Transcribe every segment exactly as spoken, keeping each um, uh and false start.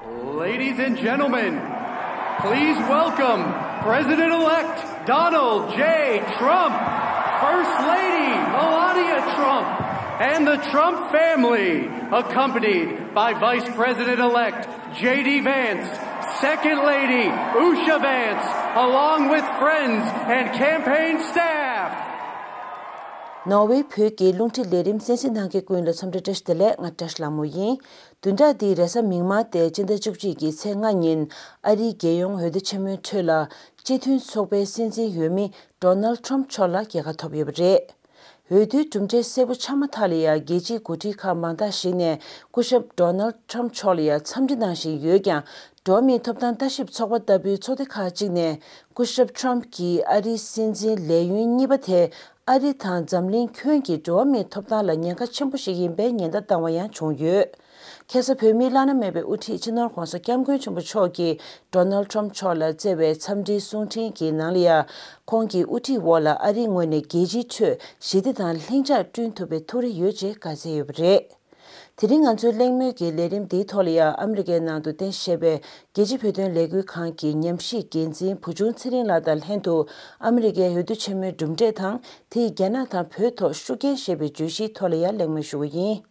Ladies and gentlemen, please welcome President-elect Donald J. Trump, First Lady Melania Trump, and the Trump family, accompanied by Vice President-elect J D Vance, Second Lady Usha Vance, along with friends and campaign staff. ནོར་ཝེ་བོད་ཀྱི་རླུང་འཕྲིན་ལས་རིམ་གསན་གཟིགས་གནང་མཁན་ཀུན་ལ་འཚམས་འདྲི་བཀྲ་ཤིས་བདེ་ལེགས། ང་བཀྲ་ཤིས་ལྷ་མོ་ཡིན། བདུན་ཕྲག་འདིའི་རེས་གཟའ་མིག་དམར་སྟེ་སྤྱི་ཟླ་བཅུ་གཅིག་གི་ཚེས་ལྔ་ཉིན་ཨ་རིའི་རྒྱལ་ཡོངས་འོས་བསྡུ་ཆེན་མོའི་ཁྲོད་ལ་སྤྱི་མཐུན་ཚོགས་པའི་སྲིད་འཛིན་འོས་མི་ཌོ་ནལ་ཁྲམ་མཆོག་ལ་རྒྱལ་ཁ་ཐོབ་ཡོད་པ་རེད། འོས་བསྡུའི་གྲུབ་འབྲས་གསལ་པོ་ཆགས་མ་ཐག་ལ་ཡང་རྒྱལ་སྤྱིའི་འགོ་ཁྲིད་ཁག་མང་དག་ཞིག་ནས་སྐུ་ཞབས་ཌོ་ནལ་ཁྲམ་མཆོག་ལ་ཡང་འཚམས་འདྲི་གནང་བཞིན་ཡོད་ཀྱང་། འགྲོ་བ་མིའི་ཐོབ་ཐང་ལྟ་ཞིབ་ཚོགས་པ་ལྟ་བུའི་ཚོགས་སྡེ་ཁག་ཅིག་ནས་སྐུ་ཞབས་ཁྲམ་གྱིས་ཨ་རིའི་སྲིད་འཛིན་ལས་ཡུན་གཉིས་པ་དེ་ཨ་རི་དང་འཛམ་གླིང་ཁྱོན་གྱི་འགྲོ་བ་མིའི་ཐོབ་ཐང་ལ་ཉེན་ཁ་ཆེན་པོ་ཞིག་ཡིན་པའི་ཉེན་བརྡ་བཏང་བ་ཡང་བྱུང་ཡོད། ཁ་སང་བོད་མིའི་བླ་ན་མེད་པའི་དབུ་ཁྲིད་སྤྱི་ནོར་༸གོང་ས་༸སྐྱབས་མགོན་ཆེན་པོ་མཆོག་གིས་ཌོ་ནལ་ཁྲམ་མཆོག་ལ་བསྩལ་བའི་འཚམས་འདྲིའི་གསུང་འཕྲིན་གྱི་ནང་ལ་ཡང་། ཁོང་གི་དབུ་ཁྲིད་འོག་ལ་ཨ་རིའི་ངོས་ནས་རྒྱལ་སྤྱིའི་ཁྲོད་ཞི་བདེ་དང་ལྷིང་འཇགས་བསྐྲུན་ཐུབ་པའི་ཐུགས་རེ་ཡོད་ཅེས་བཀའ་སྩལ་ཡོད་པ་རེད། དེ་རིང་ང་ཚོའི་གླེང་མོལ་གྱི་ལས་རིམ་འདིའི་ཐོག་ལ་ཡང་ཨ་མི་རི་ཀའི་ནང་དུ་རྟེན་གཞི་བྱས་པའི་རྒྱལ་སྤྱིའི་བོད་དོན་ལས་འགུལ་ཁང་གི་ཉམས་ཞིབ་འགན་འཛིན་བུ་ཆུང་ཚེ་རིང་ལགས་དང་ལྷན་དུ་ཨ་མི་རི་ཀའི་འོས་བསྡུ་ཆེན་མོའི་གྲུབ་འབྲས་དང་། དེས་རྒྱ་ནག་དང་བོད་ཐོག་ཤུགས་རྐྱེན་ཞེས་པའི་བརྗོད་གཞིའི་ཐོག་ལ་ཡང་གླེང་མོལ་ཞུ་གི་ཡིན།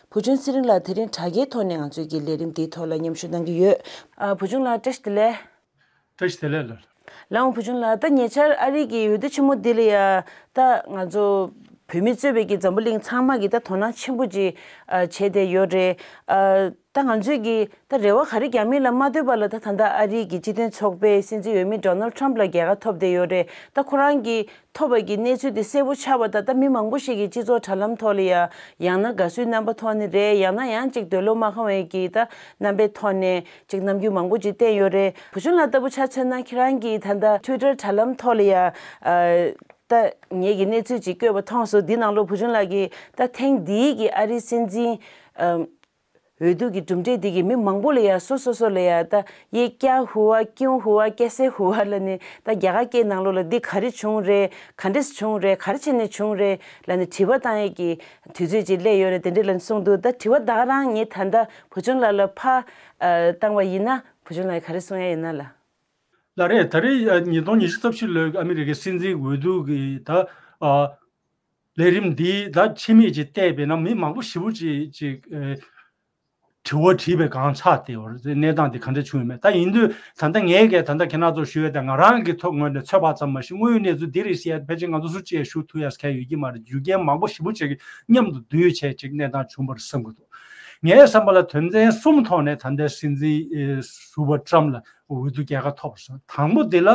བུ་ཆུང་ཚེ་རིང་ལགས་དེ་རིང་དྲ་རྒྱའི་ཐོག་ནས་ང་ཚོའི་གི་ལས་རིམ་འདིའི་ཐོག་ལ་མཉམ་ཞུགས་གནང་གི་ཡོད། ཨ། བུ་ཆུང་ལགས་བཀྲ་ཤིས་བདེ་ལེགས། བཀྲ་ཤིས་བདེ་ལེགས་ལགས། ལགས་འོང་བུ་ཆུང་ལགས། ད་ཉེ་ཆར་ཨ་རི་གི་འོས་བསྡུ་ཆེན་མོ་འདི་ལ་ཡ་ད་ང་ཚོ་བོད་མི་གཙོས་པའི་གི་འཛམ་བུ་གླིང་ཚང་མ་གི་ད་དོ་སྣང་ཆེན་པོ་ཅིག་ཨ་བྱས་བསྡད་ཡོད་རེད། ཨ་ད་ང་ཚོས་གི་ད་རེ་བ་ག་རེ་རྒྱག་མིན་ལ་མ་ལྟོས་པ་ལ་ད་ད་ལྟ་ཨ་རི་གི་སྤྱི་མཐུན་ཚོགས་པའི་སྲིད་འཛིན་འོས་མི་ཌོ་ནལ་ཁྲམ་ལ་རྒྱལ་ཁ་ཐོབ་བསྡད་ཡོད་རེད། ད་ཁོ་རང་གི་ཐོབ་པ་གི་གནས་ཚུལ་དེ་གསལ་པོ་ཆགས་པ་དང་། ད་མི་མང་པོ་ཞིག་གིས་སྤྱི་ཚོགས་དྲ་ལམ་ཐོག་ལ་ཡ་ཡང་ན་དགའ་བསུའི་རྣམ་པ་ཐོག་ནས་རེད། ཡང་ན་ཡང་ཅིག་འདོད་བློ་མ་ཁེངས་པའི་གི་ད་རྣམ་པའི་ཐོག་ནས་ཅིག་རྣམ་འགྱུར་མང་པོ་ཅིག་བསྟན་ཡོད་རེད། བུ་ཆུང་ལགས་ལྟ་བུ་ཆ་མཚོན་ན་ཁྱེད་རང་གིས་ད་ལྟ་ཊུའི་ཊར་དྲ་ལམ་ཐོག་ལ་ཡ་ཨ་ད་ངེད་ཀྱི་གནས་ཚུལ་ཅིག་བཀོད་པ་མཐོང་སོང་། འདི་ནང་ལོགས་བུ་ཆུང་ལགས་ཀྱིས་ད་ཐེངས་འདིའི་གི་ཨ་རིའི་སྲིད་འཛིན་ཨམ། འོས་བསྡུ་གི་གྲུབ་འབྲས་འདི་གིས་མི་མང་པོ་ལ་ཡ་སོ་སོ་སོ་ལ་ཡ་ད་ཡེ་ཀྱ་ཧུ་ཝ་ཀྱུང་ཧུ་ཝ་ཀྱེ་སེ་ཧུ་ཝ་ལ་ནི་ད་རྒྱ་གར་སྐད་ནང་ལོགས་ལ་འདི་ག་རེ་བྱུང་རེད། ག་འདྲས་བྱུང་རེད། ག་རེ་བྱས་ནས་བྱུང་རེད་ལ་ནི་དྲི་བ་བཏང་ཡས་ཀྱི་དུས་ཚོད་ཅིག་སླེབས་ཡོད་རེད། དེ་འདྲས་ལ་ནི་གསུངས་འདུག་ད་དྲི་བ་ད་ག་རང་ངས་ད་ལྟ་བུ་ཆུང་ལགས་ལ་ཕར་ཨ་བཏང་བ་ཡིན་ན་བུ་ཆུང་ལགས་ག་རེ་གསུང་ཡ་ཡོད་ན་ལ། ལགས་རེད། ད་རེས་ཉིས་སྟོང་ཉི་ཤུ་རྩ་བཞི་ལོའི་ཨ་མི་རི་ཀའི་སྲིད་འཛིན་འོས་བསྡུ་གི་ད་ཨ་ལས་རིམ་འདིའི་ད་ཕྱི་མིག་ཅིག་བལྟས་པས་ན་མི་མང་པོ་ཞེ་པོ་ཅིག་ཅིག་ཨེ་དྲི་བ་དྲིས་པའི་སྒང་ཆགས་ཏེ་ཡོད་རེད། གནས་སྟངས་འདི་ག་འདྲ་བྱུང་ཡོད་མེད། ད་ཡིན་དུས་ད་ལྟ་ངས་གས་ད་ལྟ་ཁྱེད་རང་ཚོར་ཞུ་ཡས་དེ་ང་རང་གི་ཐོག་ངོས་ནས་ཚོད་དཔག་ཙམ་མ་ཞིག་དངོས་ཡོད་གནས་ཚུལ་འདི་རེད་ཟེར་ཡས་ཕལ་ཆེར་ང་ཚོ་སུ་གཅིག་ཞུ་ཐུབ་ཡས་གལ་ཡོད་ཀྱི་མ་རེད། རྒྱུ་རྐྱེན་མང་པོ་ཞེ་པོ་ཅིག་མཉམ་དུ་བསྡུས་བྱས་ཅིག་གནས་སྟངས་བྱུང་བ་རེད་བསམ་གྱི་འདུག་ངའི་བསམ་པ་ལ་དོན་ཚན་གསུམ་ཐོག་ནས་ད་ལྟའི་སྲིད་འཛིན་ཨེ་ཟུར་པ་ཊམ་ལ་འོས་བསྡུ་རྒྱལ་ཁ་ཐོབ་སོང་། དང་པོ་འདི་ལ་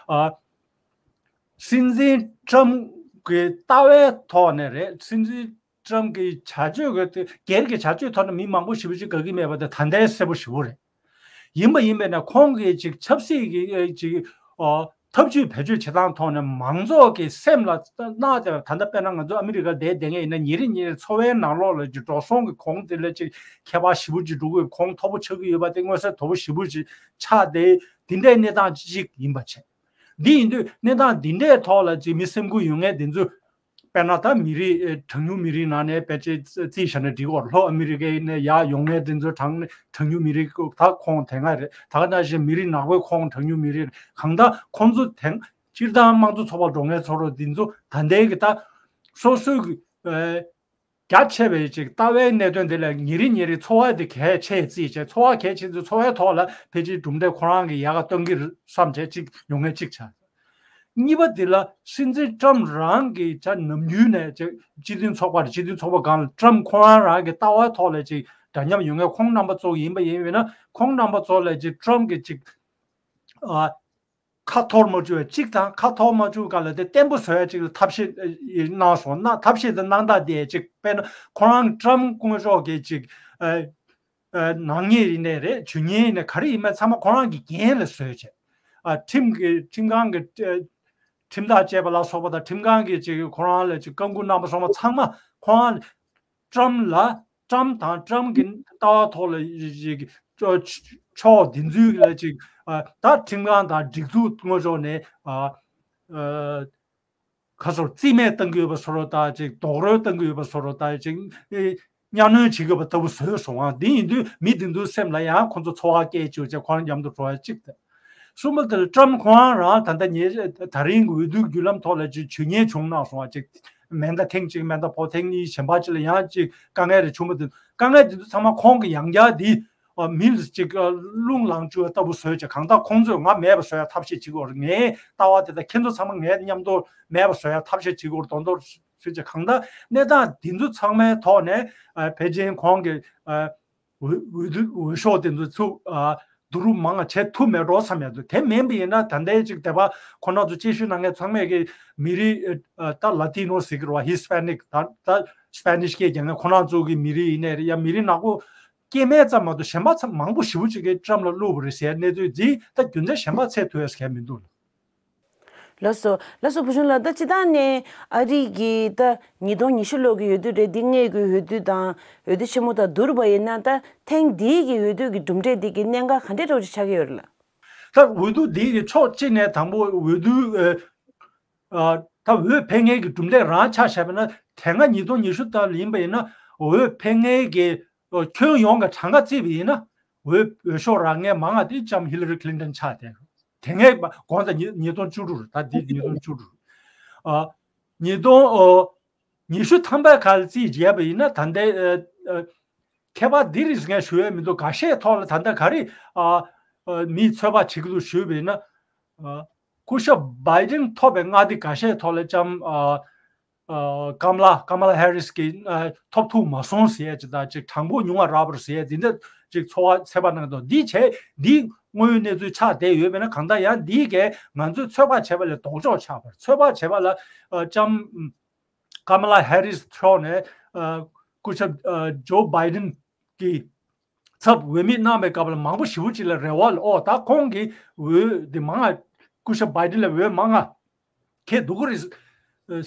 ཨ་སྲིད་འཛིན་ཊམ་གྱི་ལྟ་བའི་ཐོག་ནས་རེད། སྲིད་འཛིན་ཊམ་གྱི་བྱ་སྤྱོད་ཀྱི་སྒེར་གྱི་བྱ་སྤྱོད་ཐོག་ནས་མི་མང་པོ་ཞེ་པོ་ཅིག་དགའ་གི་མེད་པ་དེ་ད་ལྟའི་གསལ་པོ་ཞེ་པོ་རེད། ཡིན་པ་ཡིན་པས་ན་ཁོང་གིས་ཅིག་ཆབ་སྲིད་ཀྱི་ཨེ་ཅིག་ཨ་ཐབས་ཇུས་བེད་སྤྱོད་བྱེད་སྟངས་ཐོག་ནས་མང་ཚོགས་ཀྱི་སེམས་ལ་གནག་དེ་ད་ལྟ་དཔེར་ན་ང་ཚོ་ཨ་མི་རི་ཀར་བསྡད་བསྡད་མཁན་ཡིན་ན་ཉིན་རེ་ཉིན་རེ་འཚོ་བའི་ནང་ལོགས་ལ་ཅིག་འགྲོ་སོང་གི་གོང་དེ་ལ་ཅིག་ཁྱད་པར་ཞེ་པོ་ཅིག་འགྲོ་གི་ཡོད། གོང་མཐོ་པོ་ཆགས་ཀྱི་ཡོད་པ་དེ་མངོན་གསལ་དོད་པོ་ཞེ་པོ་ཅིག་ཆགས་ཏེ་འདི་འདྲའི་གནས་སྟངས་ཅིག་ཡིན་པ་བྱས། འདི་ཡིན་དུས་གནས་སྟངས་འདི་འདྲའི་ཐོག་ལ་ཅིག་མི་སེམས་ཁུར་ཡོད་མཁན་དེ་ཚོས་དཔེར་ན་ད་མི་རིགས་ཨེ་གྲངས་ཉུང་མི་རིགས་ནང་ནས་ཕལ་ཆེར་རྩིས་བྱས་ན་འགྲིག་གོ། ལྷོ་ཨ་མི་རི་ཀའི་ནས་ཡར་ཡོང་མཁན་དེ་ཚོ་གྲངས་གྲངས་ཉུང་མི་རིགས་ད་ཁོང་དེ་སྔ་རེད། ད་ག་ནང་བཞིན་མི་རིགས་ནག་པོའི་ཁོངས་གྲངས་ཉུང་མི་རིགས་གང་ལྟར་ཁོང་ཚོ་དེ་སྤྱིར་བཏང་དམངས་གཙོ་ཚོགས་པར་འགྲོ་མཁན་ཚོ་རོ་འདི་ཚོ་ད་ལྟའི་གི་ད་སོ་སོའི་གི་ཨེ་རྒྱ་ཆེ་བའི་ཅིག་ལྟ་བའི་གནད་དོན་དེ་ལ་ཉིན་རེ་ཉིན་རེ་འཚོ་བ་དེ་གལ་ཆེ་རྩིས་བྱས། འཚོ་བ་གལ་ཆེ་ཚོད་འཚོ་བའི་ཐོག་ལ་ཕལ་ཆེར་གྲུབ་འབྲས་ཁོ་རང་གི་ཡལ་ག་གཏོང་གི་རེད་བསམ་བྱས་ཅིག་ཡོང་མཁན་གཅིག་ཆགས། གཉིས་པ་དེ་ལ་སྲིད་འཛིན་ཊམ་རང་གིས་ཇ་ནམ་རྒྱུན་ནས་ཅིག་སྤྱི་མཐུན་ཚོགས་པ་རེད། སྤྱི་མཐུན་ཚོགས་པ་སྒང་ལ་ཊམ་ཁོ་རང་རང་གི་ལྟ་བའི་ཐོག་ལ་ཅིག་འདྲ་མཉམ་ཡོང་མཁན་ཁོང་རྣམ་པ་ཚོ་ཡིན་པ་ཡིན་ཡིན་ན་ཁོང་རྣམ་པ་ཚོ་ལ་ཅིག་ཊམ་གིས་ཅིག་ཨ། ཁ་འཐོར་མ་བཅུག་པའི་གཅིག་དང་ཁ་འཐོར་མ་བཅུག་ག་ལ་དེ་བརྟན་པོ་བཟོ་ཡ་གཅིག་ལ་ཐབས་ཤེས་གནང་སོང་ན། ཐབས་ཤེས་དེ་གནང་སྟངས་དེ་གཅིག་དཔེར་ན་ཁོ་རང་ཊམ་སྐུ་ངོ་མཆོག་གིས་གཅིག་ནང་ཉིན་རིག་གནས་རེད། ཇུས་ཉིན་རིག་གནས་ག་རེ་ཡིན་མིན་ཚང་མ་ཁོ་རང་གི་འགན་ལ་བཟོས་བྱས། ཁྲིམས་ཀྱི་ཁྲིམས་ཁང་གི་ཁྲིམས་ཐག་བཅད་པ་ལ་སོགས་པ་དང་ཁྲིམས་ཁང་གིས་གཅིག་ཁོ་རང་ལ་གཅིག་བཀའ་འགུག་གནང་པ་སོགས་པ་ཚང་མ་ཁོ་རང་ཊམ་ལ་ཊམ་དང་ཊམ་གྱི་ལྟ་བ་ཐོག་ལ་ཅིག་ཕྱོགས་འདི་ཚོའི་ལ་ཅིག་ད་ཁྲིམས་ཁང་དང་སྒྲིག་འཛུགས་ངོ་ཕྱོགས་ནས་ཁ་སོར་རྩིས་མེད་བཏང་གི་ཡོད་པ་བཟོ་འདྲ་དང་ཅིག་རྡོག་རོལ་བཏང་གི་ཡོད་པ་བཟོ་འདྲ་དང་ཅིག་ གཉའ་གནོན་བྱེད་དགོས་པ་ལྟ་བུ་བཟོས་སོང་བ། འདི་ཡིན་དུས་མི་འདི་ཚོའི་སེམས་ལ་ཡང་ཁོང་ཚོ་ཚོར་བ་སྐྱེས་བཅུག་བྱས་ཁོ་རང་མཉམ་དུ་འགྲོ་བ་གཅིག་དང་། གསུམ་པ་དེ་ལ་ཊམ་ཁོ་རང་རང་ད་ལྟ་ཉེ་ད་རིང་གི་འོས་བསྡུའི་བརྒྱུད་ལམ་ཐོག་ལ་ཅིག་ཇུས་ཉེས་བྱུང་གནང་སོང་བ་ཅིག་མེ་མདའ་ཐེངས་གཅིག་མེ་མདའ་ཕོག་ཐེངས་གཉིས་གཞན་པ་ཅིག་ལ་ཡང་ཅིག་དཀའ་ངལ་རེ་བྱུང་བ་དེ་དཀའ་ངལ་དེ་ཚོ་ཚང་མ་ཁོང་གི་ཡང་བསྐྱར་འདི་ཨ་མི་ལ་ཅིག་ཨ་རླུང་ལངས་བཅུག་པ་ལྟ་བུ་བཟོས་བྱས་གང་ལྟར་ཁོང་ཚོས་ང་མེད་པ་བཟོ་ཡ་ཐབས་ཤེས་བྱེད་དགོས་རེད། ངའི་ལྟ་བ་དེ་དང་ཁྱེད་ཚོ་ཚང་མ་ངའི་མཉམ་དུ་མེད་པ་བཟོ་ཡ་ཐབས་ཤེས་བྱེད་དགོས་རེད་མདོག་མདོག་བཟོས་བྱས་གང་ལྟར་གནས་སྟངས་འདི་ཚོ་ཚང་མའི་ཐོག་ནས་ཨ་ཕལ་ཆེར་ཁོང་གི་ཨ་འོས་འོས་བསྡུ་འོས་ཤོག་དེ་ཚོ་ཚུགས་ཨ་བསྡུ་རུབ་མང་བ་བྱེད་ཐུབ་མེད་འགྲོ་བསམ་ཡ་འདུག་དེ་མིན་པ་ཡིན་ན་ད་ལྟའི་ཅིག་དེ་པ་ཁོ་ན་ཚོ་སྐྱེད་ཤུལ་གནང་མཁན་ཚང་མས་ཀྱི་མི་རིགས་ཨ་ད་ལ་ཏི་ནོ་ཟེར་གི་རེད་བ། ཧི་སི་པེ་ནིག་ད་ད་སི་པེ་ནིཤ་སྐད་རྒྱག་མཁན་ཁོ་ན་ཚོ་གི་མི་རིགས་ཡིན་ནའི་རེད། ཡ་མི་རིགས་ནག་པོ་སྐྱེས་མེད་ཙམ་མ་གཏོགས་གཞན་པ་ཚང་མང་པོ་ཞེ་པོ་ཅིག་གིས་ཊམ་ལ་བླུགས་པ་རེད་ཟེར་གནས་ཚུལ་འདི་ད་རྒྱུ་མཚན་གཞན་པ་འཚོལ་ཐུབ་ཡས་གལ་མི་འདུག་ལགས་སོ། ལགས་སོ་བུ་ཆུང་ལགས། ད་སྤྱིར་བཏང་ནས་ཨ་རི་གི་ད་ཉིས་སྟོང་ཉི་ཤུ་ལོ་གི་འོས་བསྡུ་རེད། འདི་སྔས་གི་འོས་བསྡུ་དང་འོས་བསྡུ་ཆེན་མོ་དང་བསྡུར་བ་ཡིན་ན་ད་ཐེངས་འདིའི་གི་འོས་བསྡུ་གི་གྲུབ་འབྲས་འདི་གི་གནད་འགག་ག་འདྲས་འདྲ་བོ་ཅིག་ཆགས་ཀྱི་ཡོད་རེད་ལགས། ད་འོས་བསྡུ་འདི་གི་ཕྱོགས་གཅིག་ནས་དང་པོ་འོས་བསྡུ་ཨ་ཨ་ད་འོས་འཕེན་མཁན་གྱི་གྲུབ་འབྲས་རང་ཆ་བཞག་པ་ན་དེ་སྔ་ཉིས་སྟོང་ཉི་ཤུ་ལྟར་ཡིན་པ་ཡིན་ན་འོས་འཕེན་མཁན་གྱི་ཁྱོན་ཡོངས་ཀྱི་གྲངས་ཀ་བརྩིས་པ་ཡིན་ན་འོས་འོས་ཤོག་རག་མཁན་མང་ང་དེ་ལྕམ་ཧི་ལ་རི་ཁི་ལིན་ཏོན་ཆགས་བསྡད་ཡོད། དེ་སྔའི་དགོངས་དག་ཉིས་ཉིས་སྟོང་བཅུ་དྲུག་རེད། ད་འདི་ཉིས་སྟོང་བཅུ་དྲུག་རེད། ཨ་ཉིས་སྟོང་ཨོ་ཉི་ཤུ་ཐམ་པའི་ཁར་རྩིས་བྱས་པ་ཡིན་ན་ད་ལྟའི་ཨ་ཨ་ཁྱད་པར་འདི་རེད་ཟེར་མཁན་ཞུ་ཡས་མི་འདུག་འགའ་ཤས་ཐོག་ལ་ད་ལྟ་ག་རེ་ཨ་ཨ་མིས་ཚོད་དཔག་བྱེད་ཀྱི་འདུག་ཞུས་པ་ཡིན་ན། ཨ་སྐུ་ཞབས་བྷའི་ཌེན་ཐོབ་པའི་མངའ་སྡེ་འགའ་ཤས་ཐོག་ལ་ལྕམ་ཨ་ཨ་ཀམ་ལ་ཀམ་ལ་ཧེ་རིས་ཀྱིས་ཨ་ཐོབ་ཐུབ་མ་སོང་ཟེར་ཡས་ཅིག་དང་ཅིག་གྲངས་འབོར་ཉུང་བ་རག་པ་རེད་ཟེར་ཡས་འདི་འདྲ་ཅིག་ཚོར་བ་ཚོད་དཔག་གནང་གི་འདུག་འདི་བྱས་འདི་དངོས་ཡོད་གནས་ཚུལ་ཆགས་བསྡད་ཡོད་པས་ན་གང་ལྟར་ཡང་འདིའི་གས་ང་ཚོས་ཚོད་དཔག་བྱས་པ་ལས་ལྡོག་ཕྱོགས་ཆགས་པ་རེད། ཚོད་དཔག་བྱས་པ་ལ་ཨ་ལྕམ་ཀམ་ལ་ཧེ་རིས་མཆོག་ནས་ཨ་སྐུ་ཞབས་ཨ་ཇོ་བྷའི་ཌེན་གྱི་ཚབ་འོས་མི་གནང་བའི་སྐབས་ལ་མང་པོ་ཞེ་པོ་ཅིག་ལ་རེ་བ་ལ་ཨོ་ད་ཁོང་གི་འོས་འདི་མང་ང་སྐུ་ཞབས་བྷའི་ཌེན་ལ་འོས་མང་ང་ཁེལ་འདུག་གི་རེད། ཨ་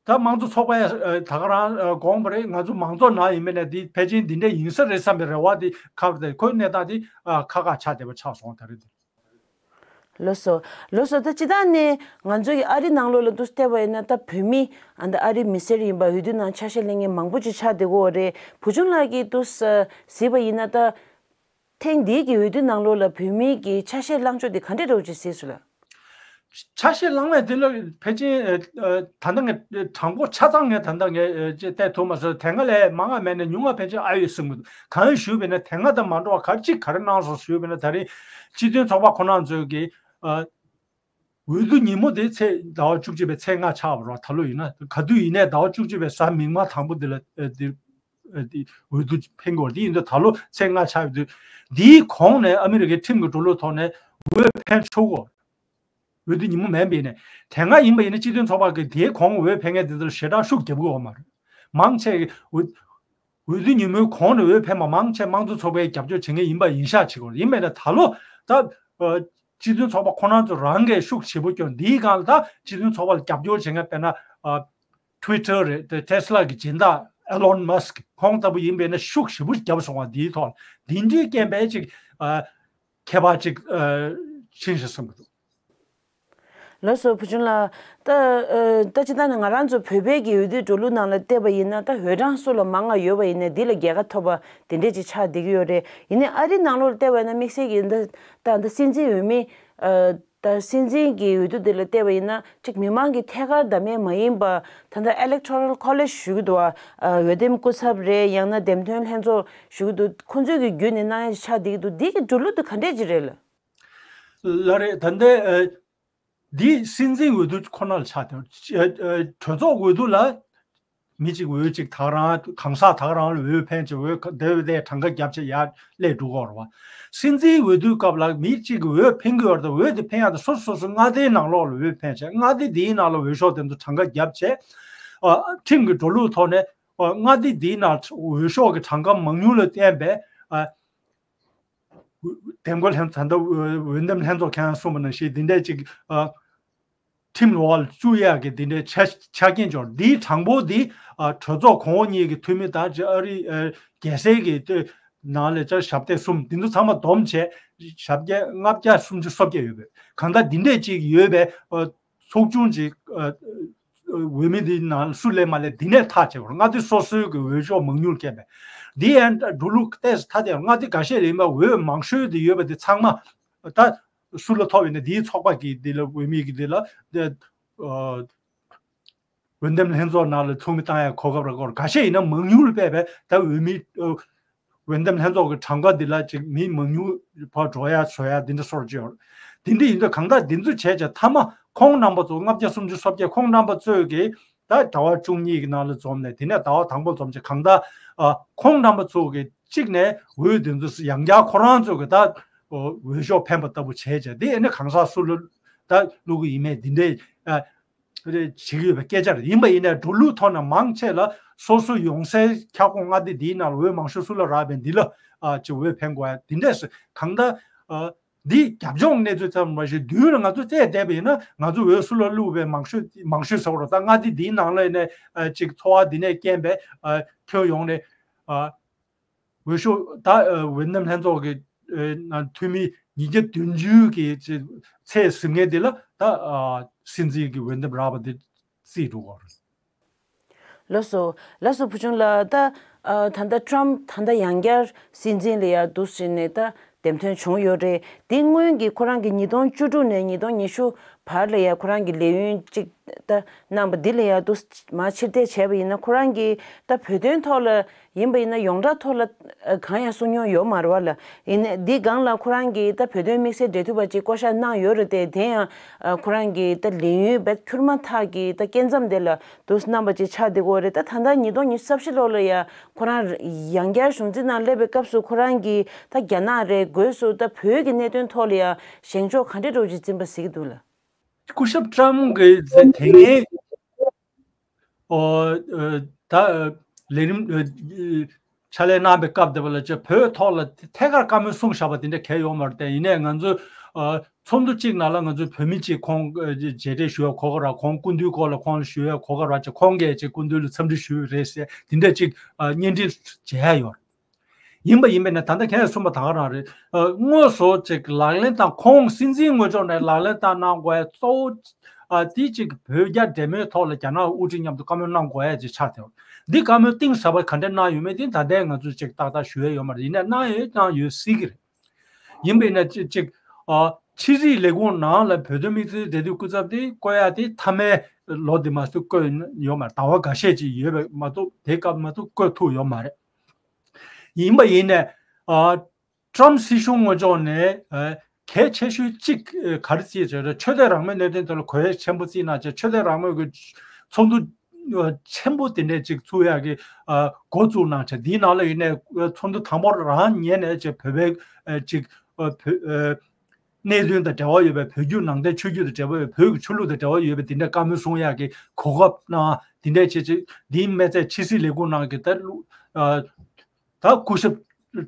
ད་དམངས་གཙོ་ཚོགས་པ་ཡ་ཨ་ད་ག་རང་ཨ་དགོངས་པ་རེད། ང་ཚོ་མང་གཙོ་ནང་ཡིན་མིན་ནས་འདི་ཕལ་ཆེར་འདི་འདྲ་ཡིན་ས་རེད་བསམ་པའི་རེ་བ་འདི་ཁ་བར་དེ་ཁོའི་གནས་སྟངས་འདི་ཨ་ཁག་ཁག་ཆགས་བསྡད་པ་ཆགས་སོང་ད་རེད། ལགས་སོ། ལགས་སོ། ད་སྤྱིར་བཏང་ནས་ང་ཚོ་གི་ཨ་རི་ནང་ལོགས་ལ་འདུག་བལྟས་པ་ཡིན་ན་ད་བོད་མི་ཨ་ད་ཨ་རི་མི་སེར་ཡིན་པ་འོས་བསྡུ་ནང་ཆ་ཤས་ལེན་མཁན་མང་པོ་ཅིག་ཆགས་བསྡད་ཀྱི་ཡོད་རེད། བུ་ཆུང་ལགས་ཀྱིས་འདུག་གཟིགས་པ་ཡིན་ན་ད་ཐེངས་འདིའི་གི་འོས་བསྡུ་ནང་ལོགས་ལ་བོད་མི་གི་ཆ་ཤས་བླངས་ཕྱོགས་དེ་ག་འདྲས་འདྲ་བོ་ཅིག་གཟིགས་སོང་ལགས། ཆ་ཤས་བླངས་པ་དེ་ལ་ཕལ་ཆེར་ཨ་ཨ་ད་ལྟ་ངས་གྲངས་འབོར་ཆ་ཚང་ངས་ད་ལྟ་ངས་ཨ་ཅེས་བལྟས་ཐུབ་མ་སོང་། དེ་སྔ་ལས་མང་བ་མེད་ན་ཉུང་བ་ཕལ་ཆེར་ཨ་ཡོད་གསུང་གི་འདུག་གང་ཡིན་ཞུས་པ་ཡིན་ན་དེ་སྔ་དང་མ་འདྲ་བ་ག་ཅིག་ག་རེ་གནང་སོང་ཞུས་པ་ཡིན་ན་ད་རེས་སྤྱི་མཐུན་ཚོགས་པ་ཁོ་རང་ཚོས་ཀྱི་ཨ་འོས་བསྡུ་ཉིན་མོ་དེ་ཚེས་ཟླ་བ་བཅུ་གཅིག་པའི་ཚེས་ལྔ་ཆགས་པ་རེད། ད་ལོ་ཡིན་ན་ག་དུས་ཡིན་ནའི་ཟླ་བ་བཅུ་གཅིག་པའི་གཟའ་མིག་དམར་དང་པོ་དེ་ལ་ཨ་དེ་ཨ་དེ་འོས་བསྡུ་འཕེན་དགོས་རེད། དེ་ཡིན་དུས་ད་ལོ་ཚེས་ལྔ་ཆགས་ཡོད་དུས་འདིའི་གོང་ནས་ཨ་མི་རི་ཀའི་ཁྲིམས་ཀྱི་འགྲོ་ལུགས་ཐོག་ནས་འོས་འཕེན་ཆོག་གོ། འོས་བསྡུ་ཉིན་མོ་མིན་པ་ཡིན་ནའི་དེ་སྔ་ཡིན་པ་ཡིན་ན་སྤྱི་མཐུན་ཚོགས་པ་གི་དེའི་གོང་འོས་འཕེན་མཁན་དེ་ཚོར་ཞེ་དྲག་ཤུགས་རྒྱབ་ཀྱི་ཡོད་མ་རེད། མང་ཆེ་གི་འོས་འོས་བསྡུ་ཉིན་མོའི་གོང་ནས་འོས་འཕེན་པ་མང་ཆེ་དམངས་གཙོ་ཚོགས་པའི་རྒྱབ་སྐྱོར་བྱེད་མཁན་ཡིན་པ་ཡིན་ཤག་བྱེད་དགོས་རེད། ཡིན་པས་ན་ད་ལོ་ད་ཨ་སྤྱི་མཐུན་ཚོགས་པ་ཁོ་རང་ཚོ་རང་གིས་ཤུགས་ཆེ་པོ་སྐྱོན་འདིའི་སྒང་ལ་ད་སྤྱི་མཐུན་ཚོགས་པ་ལ་རྒྱབ་སྐྱོར་བྱེད་མཁན་དཔེར་ན་ཨ་Twitter་རེད། དེ་Tesla་གི་སྦྱིན་བདག་Elon Musk་ཁོང་ལྟ་བུ་ཡིན་པས་ན་ཤུགས་ཞེ་པོ་བརྒྱབ་སོང་བ་འདིའི་ཐོག་ལ་འདི་འདྲའི་རྐྱེན་པས་ཅིག་ཨ་ཁྱད་པར་ཅིག་ཨ་ཕྱིན་ཞེས་བསམ་གྱི་འདུག་ལགས་སོ་བུ་ཆུང་ལགས། ད་ཨ་ད་སྤྱིར་བཏང་ནས་ང་རང་ཚོ་བོད་པའི་གི་འོས་བསྡུའི་འགྲོ་ལུགས་ནང་ལ་བལྟས་པ་ཡིན་ན་ད་འོས་གྲངས་སུ་ལ་མང་ང་ཡོད་པ་ཡིན་ནའི་འདི་ལ་རྒྱལ་ཁ་ཐོབ་པ་དེ་འདྲས་ཅིག་ཆགས་བསྡད་ཀྱི་ཡོད་རེད། ཡིན་ནའི་ཨ་རི་ནང་ལོགས་ལ་བལྟས་པ་ཡིན་ན་དམིགས་བསལ་གྱི་ད་ད་ད་སྲིད་འཛིན་འོས་མི་ཨ་ད་སྲིད་འཛིན་གྱི་འོས་བསྡུ་དེ་ལ་བལྟས་པ་ཡིན་ན་ཅིག་མི་མང་གི་ཐད་ཀར་བདམས་ཡས་མ་ཡིན་པ་ད་ལྟ་Electoral College་ཞུ་གི་འདུག་བ། ཨ་འོས་འདེམས་སྐུ་ཚབ་རེད། ཡང་ན་འདེམས་ཐོན་ལྷན་ཚོགས་ཞུ་གི་འདུག་ཁོང་ཚོས་ཀྱི་བརྒྱུད་ནས་གནང་ཡས་ཆགས་བསྡད་ཀྱི་འདུག་འདི་གི་འགྲོ་ལུགས་དེ་ག་འདྲས་ཅིག་རེད་ལགས། ལགས་རེད། ད་ལྟའི་ཨ་འདི་སྲིད་འཛིན་འོས་བསྡུ་ཁོ་ན་ལ་ཆགས་ཏེ། ཨ་ཨ་གྲོས་ཚོགས་འོས་བསྡུ་ལ་མི་གཅིག་འོས་གཅིག་ད་ག་རང་གང་ཟག་ད་ག་རང་ལ་འོས་འཕེན་བྱས་འོས་ཁ་དེ་འོས་དེ་གྲངས་ཀ་བརྒྱབ་བྱས་ཡར་སླེབས་འགྲོ་གི་ཡོད་རེད་བ། སྲིད་འཛིན་འོས་བསྡུའི་སྐབས་ལ་མི་གཅིག་གིས་འོས་འཕེན་གྱི་ཡོད་རེད་དེ། འོས་དེ་འཕེན་ཡག་དེ་སོ་སོ་སོ་སོའི་མངའ་སྡེའི་ནང་ལོགས་ལ་འོས་འཕེན་བྱས། མངའ་སྡེ་དེའི་ནང་ལ་འོས་ཤོག་དེ་ཚོ་གྲངས་ཀ་བརྒྱབ་བྱས། ཨ་ཁྲིམས་ཀྱི་འགྲོ་ལུགས་ཐོག་ནས་ཨ་མངའ་སྡེ་དེའི་ནང་འོས་ཤོག་གི་གྲངས་ཀ་མང་ཉུང་ལ་བརྟེན་པའི་ཨ། འདེམས་བསྐོ་ལྷན་ཚོགས་ད་ལྟ་འོས་འདེམས་ལྷན་ཚོགས་ཁྱེད་རང་གསུངས་པ་ནང་བཞིན་འདི་འདྲས་ཅིག་ཨ་ཁྲིམས་འོག་ལ་བཅུག་ཡག་གི་འདི་འདྲའི་ཆ་ཆ་རྐྱེན་འབྱོར། འདིའི་གྲངས་འབོར་འདི་ཨ་གྲོས་ཚོགས་གོང་འོག་གཉིས་ཀྱི་འཐུས་མི་དང་ཨ་རི་ཨ་རྒྱལ་སའི་གི་ནང་ལ་ཅིག་ཞབས་སྟེགས་གསུམ་འདི་ཚོ་ཚང་མ་བསྡོམས་བྱས་ཞབས་བརྒྱ་ལྔ་བརྒྱ་སུམ་ཅུ་སོ་བརྒྱད་ཡོད་པས། གང་ལྟར་འདི་འདྲས་ཅིག་ཡོད་པས་ཨ་ཚོགས་ཆུང་ཅིག་ཨ་འོས་མི་འདི་ནང་སུ་སླེབས་མ་སླེབས་འདི་ནས་ཐག་བཅད་པ་རེད། མངའ་སྡེ་སོ་སོའི་གི་འོས་ཤོག་མང་ཉུང་ལ་བརྟེན་པས། འདི་ཡང་འགྲོ་ལུགས་ཏོག་ཙམ་ཐ་དད་ཡོད། མངའ་སྡེ་འགའ་ཤས་ལ་ཡིན་པ་འོས་མང་ཤོས་དེ་ཡོད་པ་དེ་ཚང་མ་ད་སུ་ལ་ཐོབ་ཡིན་ན་འདིའི་ཚོགས་པ་གི་འདི་ལ་འོས་མི་གི་འདི་ལ་འདི་ཨ། འོས་འདེམས་ལྷན་ཚོགས་ནང་ལ་ཚོགས་མི་བཏང་ཡ་གོ་སྐབས་རག་གོ། འགའ་ཤས་ཡིན་ན་མང་ཉུང་ལ་དཔག་པའི་ད་འོས་མི་ཨ། འོས་འདེམས་ལྷན་ཚོགས་ཀྱི་གྲངས་ཀ་འདི་ལ་ཅིག་མི་མང་ཉུང་ཕར་འགྲོ་ཡ་བཟོ་ཡ་འདི་འདྲ་སོགས་ཅིག་ཡོད། དེ་འདྲ་ཡིན་དུས་གང་ལྟར་འདི་ཚོ་བྱས་བྱས་མཐའ་མ་ཁོང་རྣམ་པ་ཚོ་ལྔ་བརྒྱ་སུམ་ཅུ་སོ་བརྒྱད་ཁོང་རྣམ་པ་ཚོས་ཀྱིས་ད་ཟླ་བ་བཅུ་གཉིས་ཀྱི་ནང་ལ་འཛོམས་ནས། དེ་ནས་ཟླ་བ་དང་པོ་འཛོམས་བྱས་གང་ལྟར་ཨ། ཁོང་རྣམ་པ་ཚོ་གིས་གཅིག་ནས་འོས་འདི་ཚོ་ཡང་བསྐྱར་ཁོ་རང་ཚོ་གི་ད་འོས་ཤོག་འཕེན་པ་ལྟ་བུ་བྱས་བྱས། དེ་ཨ་ནི་གང་ཟག་སུ་ལ་ད་བླུག་གི་ཡིན་མེད་འདི་འདྲའི་ཨ། རེད་བྱེད་ཀྱི་ཡོད་པའི་སྐད་ཆ་རེད། ཡིན་པ་ཡིན་ནའི་འགྲོ་ལུགས་ཐོག་ནས་མང་ཆེ་ལ་སོ་སོ་ཡོང་སའི་ཁྱབ་ཁོངས་མངའ་སྡེ་འདིའི་ནང་ལ་འོས་མང་ཤོས་སུ་ལ་རག་པའི་འདི་ལ་ཨ་ཅིག་འོས་འཕེན་དགོས་ཡ་འདི་འདྲས་སུ་གང་ལྟར་ཨ་འདི་རྒྱབ་ལྗོངས་གནས་ཚུལ་ཙམ་མ་ཞིག་མདུན་ལ་ང་ཚོ་བལྟས་བསྡད་པ་ཡིན་ན། ང་ཚོ་འོས་སུ་ལ་བླུགས་པའི་མང་ཤོས་མང་ཤོས་ཟེར་བ་རེད། ད་མངའ་སྡེ་འདིའི་ནང་ལ་ཡིན་ནའི་ཨ་ཅིག་ཚོར་བ་འདི་ནས་རྐྱེན་པས་ཨ་ཁྱོན་ཡོངས་ནས་ཨ། འོས་ཤོག་ད་ཨ་འོས་འདེམས་ལྷན་ཚོགས་ཀྱི་ཨ་ནང་འཐུས་མི་ཉིས་བརྒྱ་བདུན་ཅུ་གི་ཚད་ཟིན་མཁན་དེ་ལ་ད་ཨ་སྲིད་འཛིན་གྱི་འོས་འདེམས་རག་པ་དེ་རྩིས་འགྲོ་གི་རེད། ལགས་སོ། ལགས་སོ་བུ་ཆུང་ལགས། ད་ཨ་ད་ལྟ་ཊམ་ད་ལྟ་ཡང་བསྐྱར་སྲིད་འཛིན་ལ་ཡར་འདུག་ཟེར་ནས་ད་འདེམས་ཐོན་བྱུང་ཡོད་རེད། དེ་སྔོན་གྱི་ཁོ་རང་གི་ཉིས་སྟོང་བཅུ་དྲུག་ནས་ཉིས་སྟོང་ཉི་ཤུ་བར་ལ་ཡ་ཁོ་རང་གི་ལས་ཡུན་གཅིག་ད་གནང་བ་འདི་ལ་ཡ་འདུག་མར་ཕྱིར་བལྟས་བྱས་པ་ཡིན་ན། ཁོ་རང་གིས་ད་བོད་དོན་ཐོག་ལ་ཡིན་པ་ཡིན་ན་ཡོངས་གྲགས་ཐོག་ལ་ཨ་གང་ཡང་གསུང་མྱོང་ཡོད་མ་རེད་བ་ལ། ཡིན་ནའི་འདི་སྒང་ལ་ཁོ་རང་གིས་ད་བོད་དོན་དམིགས་བསལ་འབྲེལ་མཐུད་པ་ཅིག་བསྐོ་བཞག་གནང་ཡོད་རེད་དེ། དེ་ཡང་ཨ་ཁོ་རང་གིས་ད་ལས་ཡུན་རྦད་འཁྱོལ་མ་ཐག་གི་ད་སྐྱེ་མཚམས་དེ་ལ་འདུག་གནང་བ་ཅིག་ཆགས་བསྡད་ཀྱི་ཡོད་རེད། ད་ད་ལྟ་ཉིས་སྟོང་ཉི་ཤུ་རྩ་བཞི་ལོ་ལ་ཡ་ཁོ་རང་ཡང་བསྐྱར་གཞུང་འཛིན་ནང་སླེབས་པའི་སྐབས་སུ་ཁོ་རང་གིས་ད་རྒྱ་ནག་རེད། སྒོས་སུ་ད་བོད་ཀྱི་གནད་དོན་ཐོག་ལ་ཡ་བཞེངས་ཕྱོགས་ག་འདྲ་འདྲ་བོ་ཅིག་འཛིན་པ་གཟིགས་ཀྱི་འདུག་ལ། སྐུ་ཞབས་ཊམ་གྱིས་དེ་སྔའི་ཨོ་ཨ་ད་ལས་རིམ་ཨ་ཕྱག་ལས་གནང་པའི་སྐབས་དེ་བ་ལ་ཅིག་བོད་ཐོག་ལ་ཐད་ཀར་བཀའ་མོལ་གསུངས་བཞག་པ་དེ་འདྲ་གང་ཡང་ཡོད་མ་རེད་དེ། ཡིན་ནའི་ང་ཚོ་ཨ་ཚོགས་འདུ་གཅིག་ནང་ལ་ང་ཚོའི་བོད་མི་གཅིག་ཁོང་ཨ་མཇལ་འཕྲད་ཞུ་ཡ་གོ་སྐབས་རག་ཁོང་སྐུ་མདུན་སྐོར་ལ་ཁོང་ལ་ཞུ་ཡ་གོ་སྐབས་རག་ཅིག་ཁོང་གིས་ཅིག་སྐུ་མདུན་ལ་འཚམས་འདྲི་ཞུས་རེད་ཟེར་དེ་འདྲ་ཅིག་ཨ་བརྙན་འཕྲིན་མཇལ་ཡ་ཡོད་རེད། ཡིན་པ་ཡིན་པས་ན་ད་ལྟ་ཁྱེད་གསུངས་པ་ད་ག་རང་རེད། ཨ་དངོས་སུ་ཅིག་ལག་ལེན་དང་ཁོང་སྲིད་འཛིན་ངོས་ཕྱོགས་ནས་ལག་ལེན་བསྟར་གནང་དགོས་ཡ་གཙོ་བོ་ཨ་དེ་ཅིག་བོད་རྒྱ་འབྲེལ་མོལ་ཐོག་ལ་རྒྱ་ནག་དབུ་ཁྲིད་མཉམ་དུ་བཀའ་མོལ་གནང་དགོས་ཡ་ཅིག་ཆགས་ཏེ། འདི་བཀའ་མོལ་གཏིང་ཟབ་པ་ག་འདྲ་གནང་ཡོད་མེད་དེ་ད་ལྟའི་ང་ཚོས་ཅིག་ཏག་ཏག་ཞུ་ཡ་ཡོད་མ་རེད། ཡིན་ནའི་གནང་ཡོད་གནང་ཡོད་སྲིད་ཀྱི་རེད། ཡིན་པས་ན་ཅིག་ཅིག་ཨ་ཕྱི་སྲིད་ལས་ཁུངས་ནང་ལ་བོད་དོན་དམིགས་བསལ་འབྲེལ་མཐུད་སྐུ་ཚབ་དེ་བསྐོ་ཡ་དེ་མཐའ་མའི་ལོ་དེ་མ་གཏོགས་བསྐོས་ཡོད་མ་རེད། ཟླ་བ་འགའ་ཤས་ཅིག་ཡོད་པ་མ་གཏོགས་དེ་སྐབས་མ་གཏོགས་བསྐོ་ཐུབ་ཡོད་མ་རེད། ཡིན་པ་ཡིན་ནའི་ཨ་ཊམ་སྲིད་གཞུང་ངོས་ཕྱོགས་ནས་ཨ་གལ་ཆེ་ཤོས་གཅིག་ཨ་ག་རེ་བརྩིས་བྱས་རེད། ཆོས་དད་རང་མོས་གནད་དོན་དེ་ལ་གལ་ཆེན་པོ་བརྩིས་གནང་བྱས། ཆོས་དད་རང་མོས་ཀྱི་ཚོགས་འདུ་ཨ་ཆེན་པོ་དེ་འདྲས་ཅིག་ཚུགས་ཡག་གི་ཨ་འགོ་བཙུགས་གནང་བྱས། འདིའི་ནང་ལ་ཡིན་ནའི་ཨ་ཚོགས་འདུ་དང་པོ་རང་ཉིད་ནས་ཅིག་བོད་པའི་ཨ་ཅིག་ཨ་བོད་ཨ་གནད་དོན་དང་འབྲེལ་བ་ཡོད་པའི། བོད་བརྒྱུད་ནང་བསྟན་ཆོས་བརྒྱུད་དང་འབྲེལ་བ་ཡོད། བོད་ཀྱི་ཆོས་ལུགས་དང་འབྲེལ་བ་ཡོད་པའི་དེ་འདྲ་བཀའ་མོལ་གསུང་ཡག་གི་གོ་སྐབས་གནང་། དེ་འདྲ་བྱས་བྱས་འདིའི་མི་ཚད་ཕྱི་སྲིད་ལས་ཁུངས་ནང་གི་ད་ལུ་ཨ་ད་སྐུ་ཞབས་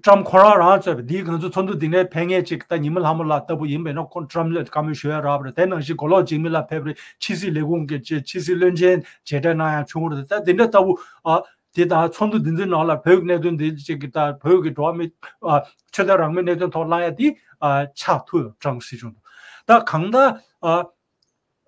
ཊམ་ཁོ་རང་རང་གཙོས་པའི་འདིའི་ང་ཚོ་ཚོགས་འདུ་འདི་ནས་ཕེབས་མཁན་ཅིག་ད་ཉི་མ་ལྷ་མོ་ལགས་ལྟ་བུ་ཡིན་པས་ན་ཁོང་ཊམ་ལ་བཀའ་མོལ་ཞུ་ཡ་རག་པ་རེད། དེ་ནང་བཞིན་མགོ་ལོག་འཇིགས་མེད་ལགས་ཕེབས་རེད། ཕྱི་སྲིད་ལས་ཁུངས་ཀྱི་ཕྱི་སྲིད་བློན་ཆེན་མཇལ་འཕྲད་གནང་ཡ་བྱུང་རེད། ད་འདི་འདྲ་ལྟ་བུ་ཨ་དེ་དང་ཚོགས་འདུ་འདི་ཚོའི་ནང་ལ་བོད་ཀྱི་གནད་དོན་འདི་ཅིག་གི་ད་བོད་ཀྱི་འགྲོ་བ་མི་ཨ་ཆོས་དད་རང་མོས་གནད་དོན་ཐོག་གླེང་ཡ་འདི་ཨ་ཆགས་ཐུབ་ཡོད། ཀྲང་སྲིད་གཞུང་དུ་ད་གང་ལྟར་ཨ་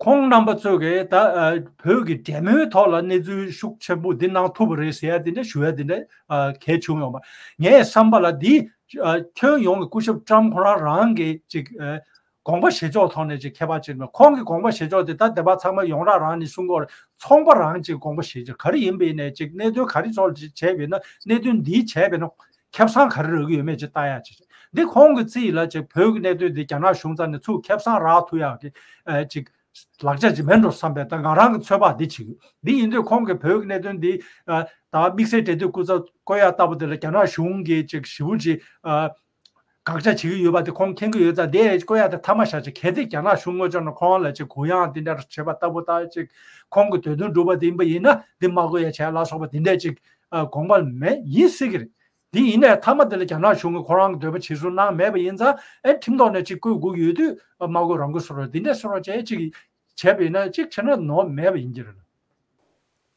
ཁོང་རྣམ་པ་ཚོས་ཀྱི་ད་ཨ་བོད་ཀྱི་འབྲེལ་མོལ་ཐོག་ལ་གནས་ཚུལ་ཤུགས་ཆེན་པོ་འདི་གནང་ཐུབ་པ་རེད་ཟེར་ཡ་འདི་འདྲ་ཞུ་ཡ་འདི་འདྲ་ཨ་གལ་བྱུང་ཡོང་བ་ངའི་བསམ་པ་ལ། འདི་ཨ་ཁྱོན་ཡོངས་ཀྱི་སྐུ་ཞབས་ཀྲམ་ཁོ་རང་རང་གི་ཅིག་ཨ་དགོངས་པ་བཞེས་ཕྱོགས་ཐོག་ནས་ཅིག་ཁྱད་པར་ཅིག་མེད། ཁོང་གི་དགོངས་པ་བཞེས་ཕྱོགས་དེ་ད་དེ་པ་ཚང་མ་ཡོངས་གྲགས་རང་ནས་གསུང་གི་ཡོད་རེད། ཚོང་པ་རང་ཅིག་དགོངས་པ་བཞེས་ཕྱོགས་ག་རེ་ཡིན་པ་ཡིན་ནའི་ཅིག་གནད་དོན་ག་རེ་ཚོགས་ཅིག་བྱས་པ་ཡིན་ན་གནད་དོན་འདི་བྱས་པ་ཡིན་ན་ཁེ་བཟང་ག་རེ་རག་གི་ཡོད་མེད་ཅིག་ལྟ་ཡག་ཅིག་འདི་ཁོང་གི་རྩིས་ལ་ཅིག་བོད་ཀྱི་གནད་དོན་འདི་རྒྱ་ནག་གཞུང་རྩ་ནས་ཚུར་ཁེ་བཟང་རག་ཐུབ་ཡག་གི་ཨ་ཅིག་ལག་ཆ་ཅིག་མིན་འགྲོ་བསམ་པའི་ད་ང་རང་གི་ཚོད་དཔག་འདི་བྱེད་ཀྱི་ཡོད། འདི་ཡིན་དུས་ཁོང་གིས་བོད་ཀྱི་གནད་དོན་འདི་ཨ་ད་དམིགས་བསལ་འབྲེལ་མཐུད་སྐུ་ཚབ་བསྐོ་ཡག་ལྟ་བུ་དེ་ལ་རྒྱ་ནག་གཞུང་གིས་ཅིག་ཞེ་པོ་ཅིག་ཨ་དགག་བྱ་བྱེད་ཀྱི་ཡོད་པ་དེ་ཁོང་མཁྱེན་གྱི་ཡོད་ཙང་། དེ་བསྐོ་ཡག་དེ་མཐའ་མ་བཞག་ཅིག་གལ་ཏེ་རྒྱ་ནག་གཞུང་ངོས་ཕྱོགས་ནས་ཁོང་ལ་ཅིག་གུ་ཡངས་དེ་འདྲ་བྱེད་པ་ལྟ་བུ་ད་ཅིག་ཁོང་གི་འདོད་དོན་འགྲུབ་པ་དེ་ཡིན་པ་ཡིན་ན་འདི་མ་བསྐོ་ཡག་བྱས་ལ་སོགས་པ་དེ་འདྲ་ཅིག་ཨ་དགོངས་པ་མེད་ཡིན་སྲིད་ཀྱི་རེད། འདི་ཡིན་ནའི་མཐའ་མ་དེ་ལ་རྒྱ་ནག་གཞུང་གིས་ཁོ་རང་གི་འདོད་པ་བྱེད་སྲོལ་གནང་མེད་པ་ཡིན་ཙང་། ཨེ་ཁྲིམས་ཐོག་ནས་ཅིག་བསྐོ་དགོས་ཀྱི་ཡོད་དུས་མ་བསྐོ་རང་བསྐོ་བཟོ་འདྲ་འདི་འདྲ་བཟོ་འདྲ་བྱས་ཅིག་བྱས་པ་ཡིན་ན་ཅིག་བྱས་ན་ནོར་མེད་པ་ཡིན་གྱི་རེད།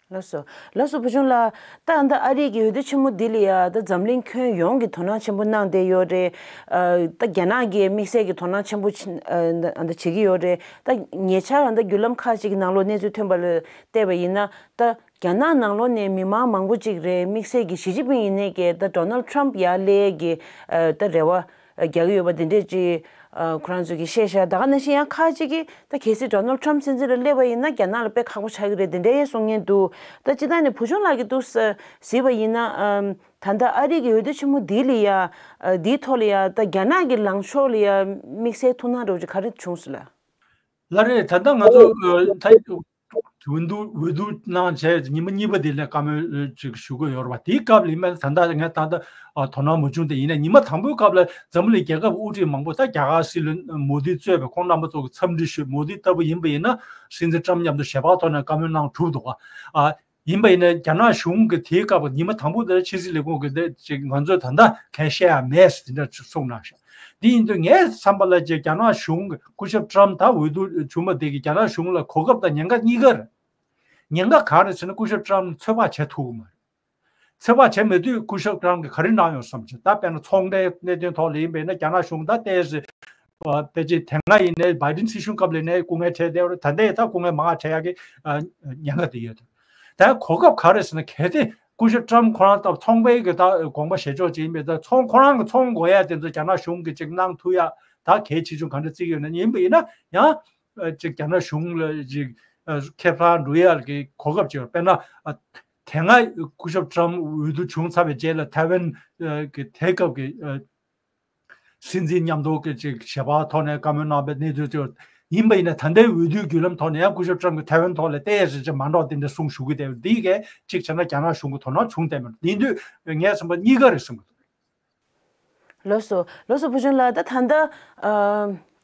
ལགས་སོ། ལགས་སོ་བུ་ཆུང་ལགས། ད་ད་ཨ་རི་གི་འོས་བསྡུ་ཆེན་མོ་འདི་ལ་ཡ་ད་འཛམ་གླིང་ཁྱོན་ཡོངས་ཀྱིས་དོ་སྣང་ཆེན་པོ་གནང་བསྡད་ཡོད་རེད། ཨ་ད་རྒྱ་ནག་གིས་དམིགས་བསལ་གྱི་དོ་སྣང་ཆེན་པོ་ཨ་ད་བྱེད་ཀྱི་ཡོད་རེད། ད་ཉེ་ཆར་ཨ་ད་བརྒྱུད་ལམ་ཁག་ཅིག་གི་ནང་ལོགས་གནས་ཚུལ་ཐོན་པ་ལ་བལྟས་པ་ཡིན་ན། ད་ རྒྱ་ནག་ནང་ལོགས་ནས་མི་མང་མང་པོ་ཅིག་རེད། དམིགས་བསལ་གྱི་ཞི་ཅིན་ཕིང་ཡིན་ནའི་ཀྱི་ད་ཌོ་ནལ་ཊམ་ཕི་ཡར་སླེབས་ཡས་ཀྱི་ཨ་ད་རེ་བ་རྒྱག་གི་ཡོད་པ་དེ་འདྲས་ཅིག་ཨ་ཁོ་རང་ཚོས་ཀྱི་བཤད་ཤག་ད་ག་ནང་བཞིན་ཡང་ཁ་ཅིག་གིས་ད་གལ་སྲིད་ཌོ་ནལ་ཊམ་ཕི་སྲིད་འཛིན་ལ་སླེབས་པ་ཡིན་ན་རྒྱ་ནག་ལ་དཔེ་ཁག་པོ་ཆགས་ཀྱི་རེད་དེ་འདྲས་ཡང་གསུང་མཁན་འདུག་ད་སྤྱིར་བཏང་ནས་བུ་ཆུང་ལགས་ཀྱིས་འདུག་ཟེར་གཟིགས་པ་ཡིན་ན་ཨམ་ད་ལྟ་ཨ་རི་གི་འོས་བསྡུ་ཆེན་མོ་འདི་ལ་ཡ་ཨ་འདིའི་ཐོག་ལ་ཡ་ད་རྒྱ་ནག་གི་ལངས་ཕྱོགས་ལ་ཡ་དམིགས་བསལ་ཐུགས་སྣང་འདྲ་བོ་ཅིག་ག་རེ་བྱུང་སོང་ལགས། ལགས་རེད། ད་ལྟ་ང་ཚོ་ཨ་ད་འོས་བསྡུ་འོས་བསྡུ་གནང་བྱས་ཉི་མ་གཉིས་པ་དེ་ལ་བཀའ་མོལ་ཅིག་ཞུ་དགོས་ཡོད་རེད་པ། དེའི་སྐབས་ལ་ཡིན་པ་ད་ལྟ་ངས་ད་ལྟ་ཨ་དོ་སྣང་མ་བྱུང་། དེ་ཡིན་ན་ཉི་མ་དང་པོའི་སྐབས་ལ་འཛམ་བུ་གླིང་རྒྱལ་ཁབ་དབུ་ཁྲིད་མང་པོ་ད་རྒྱ་གར་སྲིད་བློན་མོ་དི་གཙོས་པའི་ཁོང་རྣམ་པ་ཚོ་གི་འཚམས་འདྲི་ཞུས། མོ་དི་ལྟ་བུ་ཡིན་པ་ཡིན་ན་སྲིད་འཛིན་ཊམ་མཉམ་དུ་ཞལ་པར་ཐོག་ནས་བཀའ་མོལ་གནང་གྲུབ་འདུག་ག་ཨ། ཡིན་པ་ཡིན་ན་རྒྱ་ནག་གཞུང་གི་དེའི་སྐབས་ཉི་མ་དང་པོ་དེར་ཕྱི་སྲིད་ལས་ཁུངས་ཀྱི་དེ་ཅིག་ང་ཚོས་ད་ལྟ་གང་བཤད་ཡ་མེད་ཟེར་དེ་འདྲ་གསུངས་གནང་ཤག་འདི་ཡིན་དུས་ངའི་བསམ་པ་ལ་ཅིག་རྒྱ་ནག་གཞུང་གི་སྐུ་ཞབས་ཊམ་ད་འོས་བསྡུ་བྱུང་བ་དེ་གིས་རྒྱ་ནག་གཞུང་ལ་གོ་སྐབས་དང་ཉེན་ཁ་གཉིས་ཀ་རེད། ཉེན་ཁ་གང་རེད་ཟེར་ན་སྐུ་ཞབས་ཊམ་ཚོད་དཔག་བྱེད་ཐུབ་ཀྱི་མ་རེད། ཚོད་དཔག་བྱེད་མེད་དུས་སྐུ་ཞབས་ཊམ་གིས་ག་རེ་གནང་ཡོང་བསམ་བྱས། ད་དཔེར་ན་ཚོང་འབྲེལ་གནད་དོན་ཐོག་ལ་ཡིན་པས་ན་རྒྱ་ནག་གཞུང་ད་ལྟའི་ཕལ་ཆེར་དེ་སྔ་ཡིན་ནའི་བྷའི་ཌེན་སྲིད་གཞུང་སྐབས་ལ་ནས་སྐུ་ངལ་འཕྲད་བསྡད་ཡོད་རེད། ད་ལྟའི་ད་སྐུ་ངལ་མང་བ་འཕྲད་ཡག་གི་ཉེན་ཁ་དེ་ཡོད་དེ། ད་གོ་སྐབས་ག་རེ་ཟེར་ན་གལ་ཏེ་སྐུ་ཞབས་ཊམ་ཁོ་རང་ད་ཚོང་པའི་གི་ད་དགོངས་པ་བཞེས་ཕྱོགས་ཅིག་ཡིན་པས་ད་ཚོང་ཁོ་རང་གི་ཚོང་དགོས་ཡ་དེ་ཚོ་རྒྱ་ནག་གཞུང་གིས་ཅིག་གནང་ཐུབ་ཡ་ད་གལ་ཆེ་ཆུང་ག་འདྲ་བརྩི་གི་ཡོད་ན་ཡིན་པ་ཡིན་ན་ཡང་ཅིག་རྒྱ་ནག་གཞུང་ལ་ཅིག་ཁེ་ཕན་འགྲོ་ཡ་གི་གོ་སྐབས་ཅིག་ཡོད། དཔེར་ན་དེ་སྔ་སྐུ་ཞབས་ཊམ་འོས་བསྡུ་བྱུང་ཚར་བའི་རྗེས་ལ་ཐའེ་ཝན་གི་དེ་སྐབས་ཀྱི་སྲིད་འཛིན་མཉམ་དུ་གི་ཅིག་ཞལ་པར་ཐོག་ནས་བཀའ་མོལ་གནང་བའི་གནས་ཚུལ་ཅིག་ཡིན་པ་ཡིན་ན་ད་ལྟའི་འོས་བསྡུའི་བརྒྱུད་ལམ་ཐོག་ནས་ཡང་སྐུ་ཞབས་ཊམ་གྱིས་ཐའེ་ཝན་ཐོག་ལ་ཏོག་ཙམ་ཅིག་མ་འགྲོ་དེ་འདྲ་གསུང་ཞུ་གི་བསྡད་པ་འདི་གས་ཅིག་བྱས་ན་རྒྱ་ནག་གཞུང་གི་དོ་སྣང་བྱུང་བསྡད་མེད། ཡིན་དུས་ངས་བསམ་པ་གཉིས་ཀ་རེད་བསམ་གི་འདུག་ལགས་སོ། ལགས་སོ་བུ་ཆུང་ལགས། ད་ད་ལྟ་ཨ་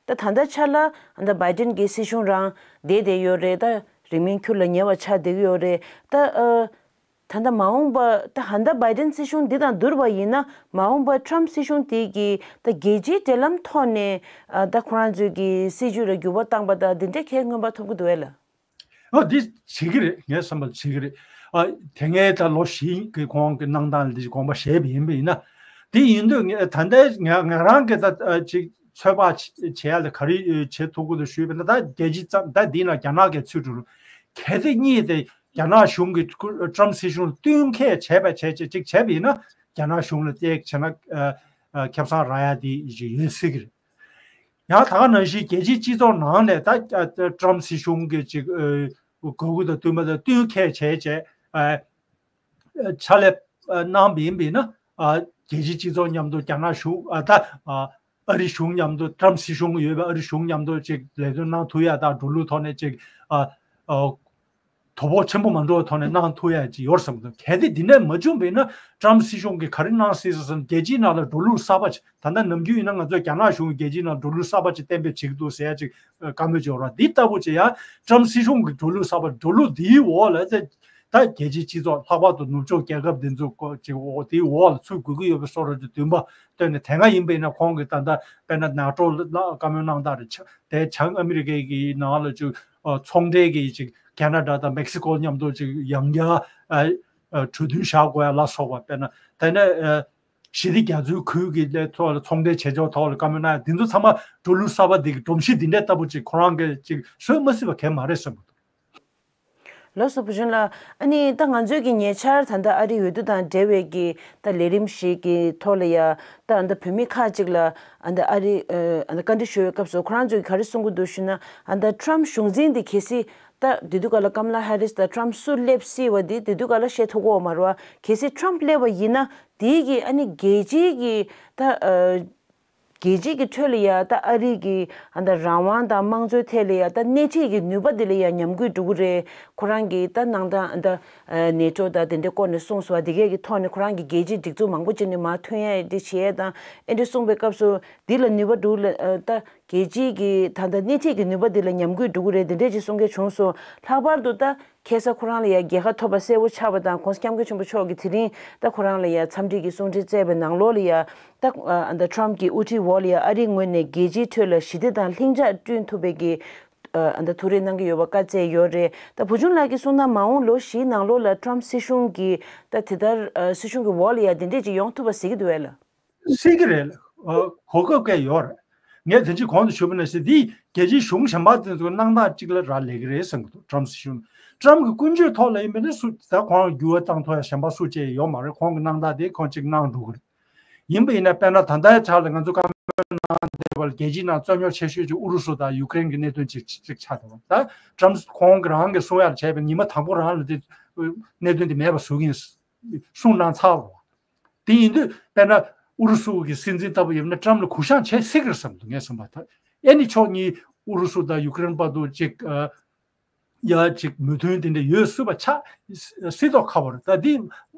ད་ད་ལྟ་ཆ་ལ་ད་བྷའི་ཌེན་གྱི་སྲིད་གཞུང་རང་བསྡད་བསྡད་ཡོད་རེད། ད་རིང་མིན་འཁྱུར་ལ་ཉེ་བ་ཆགས་བསྡད་ཀྱི་ཡོད་རེད། ད་ཨ་ད་ལྟ་མ་འོངས་པ་ད་ད་ལྟ་བྷའི་ཌེན་སྲིད་གཞུང་འདི་དང་བསྡུར་བ་ཡིན་ན་མ་འོངས་པ་ཊམ་སྲིད་གཞུང་དེ་གི་ད་རྒྱལ་སྤྱིའི་འབྲེལ་ལམ་ཐོག་ནས་ཨ་ད་ཁོ་རང་ཚོའི་གི་སྲིད་བྱུས་ལ་འགྱུར་བ་བཏང་པ་དང་འདི་འདྲའི་གལ་མངོན་པ་ཐོབ་ཀྱི་འདུག་གས་ལགས། ཨ་འདི་བྱེད་ཀྱི་རེད། ངའི་བསམ་པར་བྱེད་ཀྱི་རེད། ཨ་དེ་སྔའི་ད་ལོ་བཞི་གི་གོང་གི་གནང་སྟངས་འདི་དགོངས་པ་བཞེས་པ་ཡིན་པ་ཡིན་ན། དེ་ཡིན་དུས་ངས་ད་ལྟའི་ང་ང་རང་གི་ད་ཨ་ཅིག་ཚོད་དཔག་བྱེད་ཡ་ལ་ག་རེ་བྱེད་ཐུབ་ཀྱི་འདུག་ཞུས་པ་ན་ད་རྒྱལ་སྤྱི་ཙམ་ད་འདི་ན་རྒྱ་ནག་གི་ཚུད་འགྲོ་རུང་གལ་ཏེ་གཉིས་དེ་རྒྱ་ནག་གཞུང་གི་ཊམ་སྲིད་གཞུང་ལ་བསྟུན་མཁས་བྱས་པ་བྱས་ཅིག་བྱས་པ་ཡིན་ན་རྒྱ་ནག་གཞུང་ལ་བལྟས་བྱས་ན་ཨ་ཨ་ཁེ་བཟང་རག་ཡ་དེ་ཡོད་སྲིད་ཀྱི་རེད། ཡང་ད་ག་ནང་བཞིན་རྒྱལ་སྤྱིའི་སྤྱི་ཚོགས་ནང་ནས་ད་ཨ་ཊམ་སྲིད་གཞུང་གི་ཅིག་ཨ་དགོས་མཁོ་དང་བསྟུན་པ་དང་བསྟུན་མཁས་བྱས་བྱས་ཨ་ཕྱག་ལས་ཨ་གནང་བ་ཡིན་པ་ཡིན་ན་ཨ་རྒྱལ་སྤྱིའི་སྤྱི་ཚོགས་མཉམ་དུ་རྒྱ་ནག་གཞུང་ཨ་ད་ཨ་ཨ་རི་གཞུང་མཉམ་དུ་ཊམ་སྲིད་གཞུང་ཡོད་པའི་ཨ་རི་གཞུང་མཉམ་དུ་ཅིག་ལས་དོན་གནང་ཐུབ་ཡ་དང་འགྲོ་ལུགས་ཐོག་ནས་ཅིག་ཨ་ཨ་དོ་ཕོག་ཆེན་པོ་མ་འགྲོ་བའི་ཐོག་ནས་གནང་ཐུབ་ཡ་ཅིག་ཡོད་བསམ་གི་འདུག་གལ་ཏེ་འདི་འདྲ་མ་བྱུང་བ་ཡིན་ན་ཊམ་སྲིད་གཞུང་གིས་ག་རེ་གནང་སྲིད་ཟེར་ན་རྒྱལ་སྤྱིའི་ནང་ལ་འགྲོ་ལུགས་གསར་པ་ཅིག་ད་ལྟ་ནམ་རྒྱུན་ཡིན་ན་ང་ཚོས་རྒྱ་ནག་གཞུང་གིས་རྒྱལ་སྤྱིའི་ནང་འགྲོ་ལུགས་གསར་པ་ཅིག་གཏན་འབེབས་བྱེད་ཀྱི་འདུག་ཟེར་ཡ་ཅིག་བཀའ་མོལ་ཅིག་ཡོད་རེད། འདི་ལྟ་བུ་ཅིག་ཡང་ཊམ་སྲིད་གཞུང་གི་འགྲོ་ལུགས་གསར་པ་འགྲོ་ལུགས་འདིའི་འོག་ལ་ད་རྒྱལ་སྤྱིའི་སྤྱི་ཚོགས་ལྷག་པར་དུ་ནུབ་ཕྱོགས་རྒྱལ་ཁབ་འདི་ཚོ་ཅིག་འོག་དེའི་འོག་ལ་ཚུད་དགོས་ཀྱི་ཡོད་པའི་བཟོ་འདྲ་ཅིག་འདུན་པ་བཏོན་ནས་དེ་སྔ་ཡིན་པ་ཡིན་ན་ཁོང་གིས་ད་ལྟ་དཔེར་ན་ནཱ་ཊོ་ལ་བཀའ་མོལ་གནང་སྟངས་རེད། དེ་བྱང་ཨ་མི་རི་ཀའི་གི་ནང་ལ་ཅིག་ཚོང་འབྲེལ་གྱི་ཅིག་ཁེ་ན་ཌ་དང་མེག་སི་ཀོ་མཉམ་དུ་ཅིག་ཡང་བསྐྱར་གྲོས་མཐུན་བཞག་དགོས་ཡ་ལ་སོགས་པ་དཔེར་ན་དེ་ནས་ཞི་བདེ་རྒྱ་མཚོའི་ཁུལ་གྱི་ལས་ཐོག་ལ་ཚོང་འབྲེལ་བྱེད་ཕྱོགས་ཐོག་ལ་བཀའ་མོལ་གནང་ཡ་འདི་ཚོ་ཚང་མ་འགྲོ་ལུགས་གསར་པ་འདི་གི་སྒྲོམ་གཞི་འདི་འདྲའི་ལྟ་བུ་ཅིག་ཁོ་རང་གིས་ཅིག་བཟོས་མ་སྲིད་པ་གང་ཡང་མ་རེད་བསམ་གྱི་འདུག་ལགས་སོ་བུ་ཆུང་ལགས། ཨ་ནི་ད་ང་ཚོས་ཀྱི་ཉེ་ཆར་ད་ལྟ་ཨ་རིའི་འོས་བསྡུ་དང་འབྲེལ་བའི་གི་ད་ལས་རིམ་ཞིག་གི་ཐོག་ལ་ཡ་ད་ཨ་ད་བོད་མི་ཁག་ཅིག་ལ་ཨ་ད་ཨ་རི་ཨ་ད་བཀའ་འདྲི་ཞུ་བའི་སྐབས་སུ་ཁོ་རང་ཚོས་ག་རེ་གསུང་གི་འདུག་ཞུ་ན་ཨ་ད་ཊམ་གཞུང་འཛིན་འདི་གལ་སྲིད་ད་དེ་དུས་སྐབས་ལ་ཀམ་ལ་ཧེ་རིས་དང་ཊམ་སུ་སླེབས་སྲིད་པ་འདི་དེ་དུས་སྐབས་ལ་བཤད་ཐུབ་ཀྱི་ཡོད་མ་རེད་བ། གལ་སྲིད་ཊམ་སླེབས་པ་ཡིན་ན་དེའི་གི་ཨ་ནི་རྒྱལ་སྤྱིའི་གི་ད་ཨ། རྒྱལ་སྤྱིའི་གི་ཁྲོད་ལ་ཡ་ད་ཨ་རི་གི་ཨ་ད་རང་དབང་དང་དམངས་གཙོའི་ཐད་ལ་ཡ་ད་སྣེ་ཁྲིད་ཀྱི་ནུས་པ་དེ་ལ་ཡ་ཉམས་རྒུད་འགྲོ་གི་རེད། ཁོ་རང་གི་ད་ནང་ད་ཨ་ད་ནེ་ཊོ་ད་དེ་འདྲའི་སྐོར་ནས་གསུངས་སོང་བ་དེ་གས་ཀྱི་ཐོག་ནས་ཁོ་རང་གི་རྒྱལ་སྤྱིའི་སྒྲིག་འཛུགས་མང་པོ་ཅིག་ནས་མར་ཐོན་ཡ་དེ་བྱེད་ཡ་དང་ཨེ་འདྲ་གསུངས་པའི་སྐབས་སུ་དེ་ལ་ནུས་པ་འགྲོ་ལ་ཨ་ད་རྒྱལ་སྤྱིའི་གི་ད་ད་སྣེ་ཁྲིད་ཀྱི་ནུས་པ་དེ་ལ་ཉམས་རྒུད་འགྲོ་གི་རེད་དེ་འདྲས་ཅིག་གསུང་མཁན་བྱུང་སོང་། ལྷག་པར་དུ་ད། ཁ་སང་ཁོ་རང་ལ་ཡ་རྒྱལ་ཁ་ཐོབ་པ་གསལ་པོ་ཆགས་པ་དང་ཁོང་སྐྱབས་མགོན་ཆེན་པོ་མཆོག་གིས་དེ་རིང་ད་ཁོ་རང་ལ་ཡ་འཚམས་འདྲི་གི་གསུང་འཕྲིན་བསྩལ་བའི་ནང་ལོགས་ལ་ཡ་ད་ཨ་ད་ཊམ་གྱི་དབུ་ཁྲིད་འོག་ལ་ཡ་ཨ་རིའི་ངོས་ནས་རྒྱལ་སྤྱིའི་ཁྲོད་ལ་ཞི་བདེ་དང་ལྷིང་འཇགས་བསྐྲུན་ཐུབ་པའི་གི་ཨ་ད་ཐུགས་རེ་གནང་གི་ཡོད་པ་བཀའ་སྩལ་ཡོད་རེད། ད་བུ་ཆུང་ལགས་ཀྱིས་གསུངས་ན་མ་འོངས་ལོ་བཞིའི་ནང་ལོགས་ལ་ཊམ་སྲིད་གཞུང་གི་ད་དེ་ལྟར་ཨ་སྲིད་གཞུང་གི་འོག་ལ་ཡ་དེ་འདྲས་ཅིག་ཡོང་ཐུབ་པ་གཟིགས་ཀྱི་འདུག་གས་ལགས། སྲིད་ཀྱི་རེད། ཨ་གོ་སྐབས་སྐད་ཡོད་རེད། ངས་དེ་ཕྱི་གོང་དུ་ཞུས་པ་ནང་བཞིན་འདི་རྒྱལ་སྤྱིའི་གཞུང་གཞན་པ་དེ་ཚོ་གནང་སྟངས་གཅིག་ལ་རག་ལས་ཀྱི་རེད་བསམ་གྱི་འདུག་ཊམ་སྲིད་གཞུང་། ཊམ་གྱི་ཀུན་སྤྱོད་ཐོག་ལ་ཡིན་པ་ནི་སུ་ད་ཁོང་འགྱུར་བ་བཏང་ཐུབ་ཡ་གཞན་པ་སུ་བཅས་ཡོད་མ་རེད། ཁོང་གི་གནང་སྟངས་དེ་ཁོང་གཅིག་གནང་འགྲོ་གི་རེད། ཡིན་པ་ཡིན་ན་དཔེར་ན་ད་ལྟའི་ཆར་ལ་ང་ཚོ་བཀའ་མོལ་གནང་བསྡད་པ་ལ་རྒྱལ་སྤྱིའི་ནང་རྩོད་རྙོག་ཆེ་ཤོས་ཀྱི་ཨུ་རུ་སུ་དང་ཡུ་ཀེ་རེན་གྱི་གནད་དོན་ཅིག་ཅིག་ཆགས་འདུག་ད་ཊམ་ཁོང་གི་རང་གི་གསུང་ཡག་བྱས་པའི་ཉི་མ་དང་པོ་རང་ལ་དེ་གནད་དོན་དེ་མེད་པ་བཟོ་གི་ཡིན་གསུངས་གནང་ཚར་བ། དེ་ཡིན་དུས་དཔེར་ན་ཨུ་རུ་སུ་གི་སྲིད་འཛིན་ལྟ་བུ་ཡིན་ན་ཊམ་ལ་གུ་བཤངས་བྱེད་སྲིད་ཀྱི་རེད་བསམ་འདུག་ངས་བསམ་པ་ད། ཨེ་ནི་ཕྱོགས་གཉིས་ཨུ་རུ་སུ་དང་ཡུ་ཀེ་རེན་བར་དུ་ཅིག་ཡ་ཅིག་མོས་མཐུན་དེ་འདྲ་ཡོད་སྲིད་པ་ཆགས་སྲིད་མདོག་ཁ་པོ་རེད། ད་འདི་མ་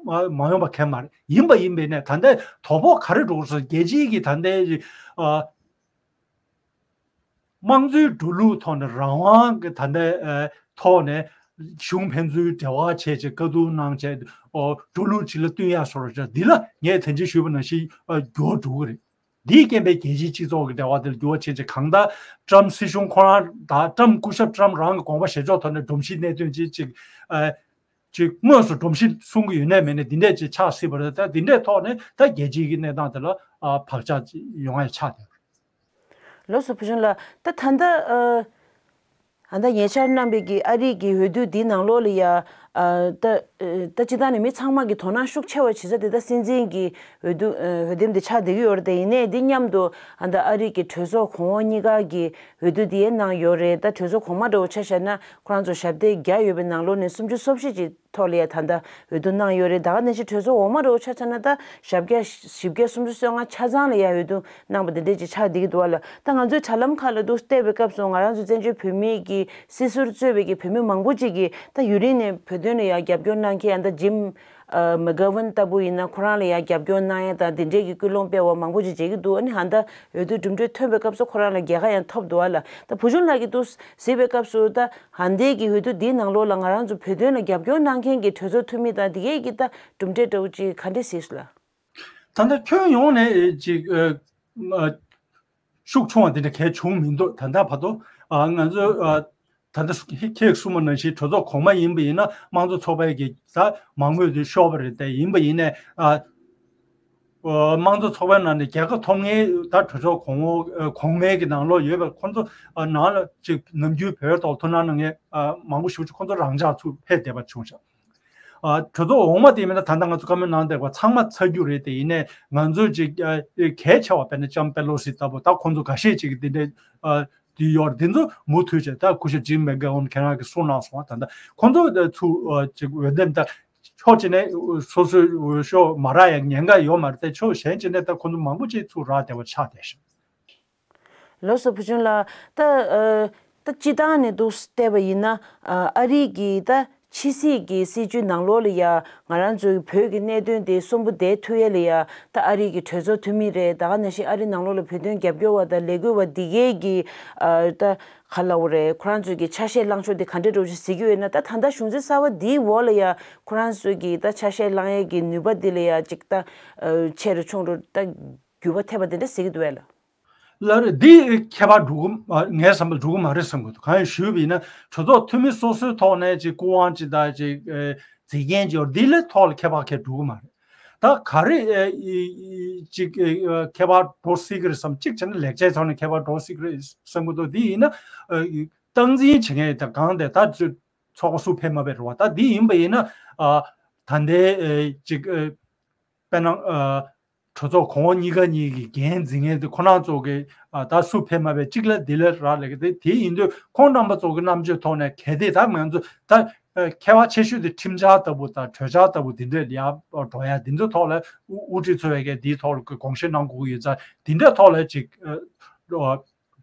མ་ཡོང་པ་གལ་མ་རེད། ཡིན་པ་ཡིན་པས་ནས་ད་ལྟའི་དོ་ཕོག་ག་རེ་འགྲོ་དགོས་སོང་རྒྱལ་སྤྱིའི་གི་ད་ལྟའི་ཨ་དམངས་གཙོའི་འགྲོ་ལུགས་ཐོག་ནས་རང་དབང་གི་ད་ལྟའི་ཨ་ཐོག་ནས་གཞུང་ཕན་ཚུན་འབྲེལ་བ་བྱས་བྱས་བཀའ་བསྡུར་གནང་བྱས་ཨོ་འགྲོ་ལུགས་ཅིག་ལ་བསྟུན་ཡག་བཟོ་འདྲ་འདི་ལ་ངས་དེ་རྗེས་ཞུས་པ་ནང་བཞིན་ཨ་འགྱུར་བ་འགྲོ་གི་རེད། འདིའི་རྐྱེན་པས་རྒྱལ་སྤྱིའི་སྤྱི་ཚོགས་ཀྱི་འབྲེལ་བ་དེར་འགྱུར་བ་ཕྱིན་ཅིག་གང་ལྟར་ཊམ་སྲིད་གཞུང་ཁོ་རང་དང་ཊམ་སྐུ་ཞབས་ཊམ་རང་གི་དགོངས་པ་བཞེས་ཕྱོགས་ཐོག་ནས་སྒྲོམ་གཞིའི་གནད་དོན་ཅིག་ཅིག་ཨ་ཅིག་དངོས་སུ་སྒྲོམ་གཞི་གསུང་གི་ཡོད་ནའི་མེད་ནའི་འདི་འདྲས་ཅིག་ཆགས་སྲིད་པ་རེད། ད་འདི་འདྲས་ཐོག་ནས་ད་རྒྱལ་སྤྱིའི་གི་གནས་སྟངས་དེ་ལ་ཨ་བག་ཆགས་ཅིག་ཡོང་ཡ་ཆགས་བསྡད་པ་རེད། ལགས་སོ་བུ་ཆུང་ལགས། ད་ད་ལྟ་ཨ་ད་ལྟ་ཉེ་ཆར་གནང་བའི་གི་ཨ་རིའི་གི་འོས་བསྡུ་འདིའི་ནང་ལོགས་ལ་ཡ་ཨ་ད་ཨ་ད་སྤྱིར་བཏང་ནས་མི་ཚང་མ་གི་དོ་སྣང་ཤུགས་ཆེ་བ་བྱེད་ས་དེ་ད་སྲིད་འཛིན་གི་འོས་བསྡུ་ཨ་འོས་འདེམས་དེ་ཆགས་བསྡད་ཀྱི་ཡོད་རེད། དེ་ཡིན་ནའི་འདི་མཉམ་དུ་ཨ་ད་ཨ་རི་གི་གྲོས་ཚོགས་གོང་འོག་གཉིས་ཀ་གི་འོས་བསྡུ་དེའི་ནང་ཡོད་རེད། ད་གྲོས་ཚོགས་གོང་མ་འདྲ་བོ་ཆ་བཞག་ན་ཁོ་རང་ཚོ་ཞབས་སྟེགས་བརྒྱ་ཡོད་པའི་ནང་ལོགས་ནས་སུམ་ཅུ་སོ་བཞི་ཅིག་ཐོག་ལ་ཡ་ད་ལྟ་འོས་བསྡུ་གནང་ཡོད་རེད། ད་ག་ནང་བཞིན་གྲོས་ཚོགས་འོག་མ་འདྲ་བོ་ཆ་བཞག་ན་ད་ཞབས་བརྒྱ་བཞི་བརྒྱ་སུམ་ཅུ་སོ་ལྔ་ཆ་ཚང་ལ་ཡ་འོས་བསྡུ་གནང་བ་དེ་འདྲས་ཅིག་ཆགས་བསྡད་ཀྱི་འདུག་བ་ལ། ད་ང་ཚོའི་དྲ་ལམ་ཁག་ལ་འདུག་བལྟས་པའི་སྐབས་སུ་ང་རང་ཚོ་བཙན་བྱོལ་བོད་མིའི་གི་སྲིད་ཟུར་གཙོས་པའི་གི་བོད་མི་མང་པོ་ཅིག་གིས་ད་ཡུན་རིང་ནས་བོད་དོན་ལ་ཡ་རྒྱབ་སྐྱོར་གནང་མཁན་ཨ་ད་ཇིམ་ཨ་མེག་གྷ་ཝན་ལྟ་བུ་ཡིན་ན་ཁོ་རང་ལ་ཡ་རྒྱབ་སྐྱོར་གནང་ཡ་དང་དེ་འདྲས་ཀྱི་སྐུལ་སློང་སྤེལ་བ་མང་པོ་ཅིག་མཇལ་གྱི་འདུག་ཨ་ནི་ཧ་ད་འོས་བསྡུ་གྲུབ་འབྲས་ཐོན་པའི་སྐབས་སུ་ཁོ་རང་ལ་རྒྱལ་ཁ་ཡང་ཐོབ་འདུག་བ་ལ། ད་བུ་ཆུང་ལགས་ཀྱིས་འདུག་གཟིགས་པའི་སྐབས་སུ་ད་ཧ་ད་གི་འོས་བསྡུ་འདིའི་ནང་ལོགས་ལ་ང་རང་ཚོ་བོད་དོན་ལ་རྒྱབ་སྐྱོར་གནང་མཁན་གྱི་གྲོས་ཚོགས་འཐུས་མི་དང་དེ་གའི་གི་ད་གྲུབ་འབྲས་འདྲ་བོ་ཅིག་ག་འདྲས་གཟིགས་སོང་ལགས། ད་ལྟ་ཁྱོན་ཡོངས་ནས་ཅིག་ཨ་ཨ་ཤུགས་ཆུང་བ་དེ་འདྲ་གལ་བྱུང་མི་འདུག་ད་ལྟ་བར་དུ་ཨ་ང་ཚོ་ཨ་ད་ལྟ་ཁྱེད་གསུངས་པ་ནང་བཞིན་གྲོས་ཚོགས་གོང་མ་ཡིན་པ་ཡིན་ན་དམངས་གཙོ་ཚོགས་པའི་གི་ད་མང་མོས་དེ་ཤོར་བ་རེད། དེ་ཡིན་པ་ཡིན་ནའི་ཨ་ཨ་དམངས་གཙོ་ཚོགས་པའི་ནང་ནས་རྒྱལ་ཁ་ཐོབ་མཁན་ད་གྲོས་ཚོགས་གོང་འོག་གོང་མའི་གི་ནང་ལོགས་ཡོད་པའི་ཁོང་ཚོ་ནང་ལ་ཅིག་ནམ་རྒྱུན་བོད་ཐོག་ཐུགས་སྣང་གནང་མཁན་མང་པོ་ཞེ་པོ་ཅིག་ཁོང་ཚོ་རང་འཇགས་ཚུར་ཕེབས་བསྡད་པ་བྱུང་ཤག་ཨ་གྲོས་ཚོགས་འོག་མ་དེ་མིན་ན་ད་ལྟ་ང་ཚོ་བཀའ་མོལ་གནང་བསྡད་པ་ཚང་མ་ཚར་རྒྱུ་རེད། དེ་ཡིན་ནའི་ང་ཚོ་ཅིག་ཨ་གལ་ཆེ་བ་དཔེར་ན་ལྕམ་པེ་ལོ་སི་ལྟ་བུ་ད་ཁོང་ཚོ་འགའ་ཤས་ཅིག་གི་དེ་འདྲའི་ཨ་དེ་ཡོད་རེད། དེ་ཚོ་མུ་མཐུད་བྱས་ད་སྐུ་ཞབས་ཇིམ་མེག་གྷ་ཝན་ཁྱེད་རང་གིས་གསུངས་གནང་སོང་བ། ད་ལྟ་ཁོང་ཚོ་ཚུར་ཨ་ཅིག་འོས་འདེམས་ད་ཕྱོགས་གཅིག་ནས་སོ་སོའི་འོས་ཤོག་མ་རག་ཡ་ཉེན་ཁ་ཡོད་མ་རེད་དེ་ཕྱོགས་གཞན་གཅིག་ནས་ད་ཁོང་ཚོ་མང་པོ་ཅིག་ཚུར་རག་བསྡད་པ་ཆགས་བསྡད་ཤག་ལགས་སོ་བུ་ཆུང་ལགས། ད་ཨ་ད་སྤྱིར་བཏང་ནས་འདུག་བལྟས་པ་ཡིན་ན་ཨ་ཨ་རི་གི་ད་ཕྱི་སྲིད་ཀྱི་སྲིད་བྱུས་ནང་ལོགས་ལ་ཡ་ང་རང་ཚོའི་བོད་ཀྱི་གནད་དོན་དེ་གསོན་པོ་བསྡད་ཐུབ་ཡས་ལ་ཡ་ད་ཨ་རི་གི་གྲོས་ཚོགས་འཐུས་མི་རེད། ད་ག་ནང་བཞིན་ཨ་རི་ནང་ལོགས་ལ་བོད་དོན་རྒྱབ་སྐྱོར་བ་དང་ལས་འགུལ་བ་འདི་གས་ཀྱི་ཨ་ད་ག་ལབ་དགོས་རེད། ཁོ་རང་ཚོའི་གི་ཆ་ཤས་བླང་ཕྱོགས་དེ་ག་འདྲས་འདྲ་བོ་ཞིག་གཟིགས་ཀྱི་ཡོད་ན་ད་ད་ལྟ་གཞུང་འཛིན་གསར་པ་འདིའི་འོག་ལ་ཡ་ཁོ་རང་ཚོའི་གི་ད་ཆ་ཤས་བླང་ཡས་ཀྱི་ནུས་པ་འདི་ལ་ཡ་ཅིག་ད་ཨ་ཆེ་རུ་ཆུང་རུ་ད་འགྱུར་བ་ཐེབས་པ་དེ་འདྲ་གཟིགས་ཀྱི་འདུག་བས་ལགས། ལགས་རེད། འདི་ཁྱད་པར་འགྲོ་གི་མ་ངའི་བསམ་པར་འགྲོ་གི་མ་རེད་བསམ་གི་འདུག་གང་ཡིན་ཞུས་པ་ཡིན་ན་གྲོས་ཚོགས་འཐུས་མི་སོ་སོའི་ཐོག་ནས་ཅིག་སྐུ་དབང་ཅིག་དང་ཅིག་ཨེ་མཛད་འགན་ཅིག་ཡོད་འདི་ལས་ཐོག་ལ་ཁྱད་པར་གང་འགྲོ་གི་མ་རེད། ད་ག་རེ་ཨེ་ཨེ་ཅིག་ཨེ་ཁྱད་པར་འགྲོ་སྲིད་ཀྱི་རེད་བསམ། གཅིག་བྱས་ན་ལེགས་ཆའི་ཐོག་ནས་ཁྱད་པར་འགྲོ་སྲིད་ཀྱི་རེད་བསམ་གི་འདུག་འདི་ཡིན་ན་ཨེ་སྟངས་འཛིན་བྱེད་མཁན་དང་གང་དེ་ད་ཚོགས་པ་སུ་ཕེབས་མ་ཕེབས་རེད་བ། ད་འདི་ཡིན་པ་ཡིན་ན་ཨ་ད་ལྟའི་ཨེ་ཅིག་ཨེ་དཔེར་ན་ཨ་གྲོས་ཚོགས་གོང་འོག་གཉིས་ཀ་གཉིས་ཀྱི་འགན་འཛིན་མཁན་དེ་ཁོ་རང་ཚོ་གི་ཨ་ད་སུ་ཕེབས་མ་ཕེབས་གཅིག་ལ་འདི་ལ་རག་ལས་ཀྱི་དེ་དེ་ཡིན་དུས་ཁོང་རྣམ་པ་ཚོ་གི་རྣམ་དཔྱོད་ཐོག་ནས་གལ་ཏེ་ད་ང་ཚོ་ད་ཨ་ཁྱད་པར་ཆེ་ཤོས་དེ་ཁྲིམས་འཆར་ལྟ་བུ་དང་གྲོས་འཆར་ལྟ་བུ་འདི་འདྲས་ལ་ཡར་འགྲོ་ཡ་འདི་ཚོ་ཐོག་ལ་དབུ་དབུ་ཁྲིད་ཚོ་བས་ཀྱི་འདིའི་ཐོག་ལ་དགོངས་བཞེས་གནང་དགོས་ཀྱི་ཡོད་ཙང་འདི་འདྲས་ཐོག་ལ་ཅིག་ཨ་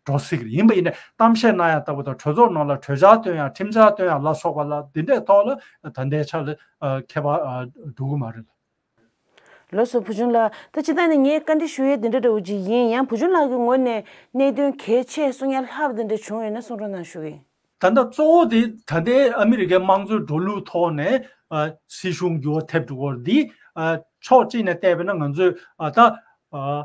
འགྲོ་སྲིད་ཀྱི་རེད། ཡིན་པ་ཡིན་ན་གཏམ་བཤད་གནང་ཡ་ལྟ་བུ་དང་གྲོས་ཚོགས་ནང་ལ་གྲོས་འཆར་བཏོན་ཡ་ཁྲིམས་འཆར་བཏོན་ཡ་ལ་སོགས་པ་ལ་འདི་འདྲས་ཐོག་ལ་ད་ལྟའི་ཆ་ལ་ཨ་ཁྱད་པར་ཨ་འགྲོ་གི་མ་རེད། ལགས་སོ་བུ་ཆུང་ལགས། ད་སྤྱིར་བཏང་ནས་ངས་བཀའ་འདྲི་ཞུ་ཡས་འདི་འདྲ་འདྲ་བོ་ཅིག་ཡིན། ཡང་བུ་ཆུང་ལགས་ཀྱི་ངོས་ནས་གནད་དོན་གལ་ཆེ་གསུང་ཡ་ལྷག་པ་འདི་འདྲ་བྱུང་ཡོད་ན་གསུང་རོགས་གནང་ཞུ་གི་ཡིན། ད་ལྟ་གཙོ་བོ་དེ་ད་ལྟའི་ཨ་མི་རི་ཀའི་དམངས་གཙོའི་འགྲོ་ལུགས་ཐོག་ནས་ཨ་སྲིད་གཞུང་འགྱུར་བ་ཐེབས་འགྲོ་གི་ཡོད་རེད། འདི་ཨ་ཕྱོགས་གཅིག་ནས་བལྟས་པ་ན་ང་ཚོས་ཨ་ད་ཨ་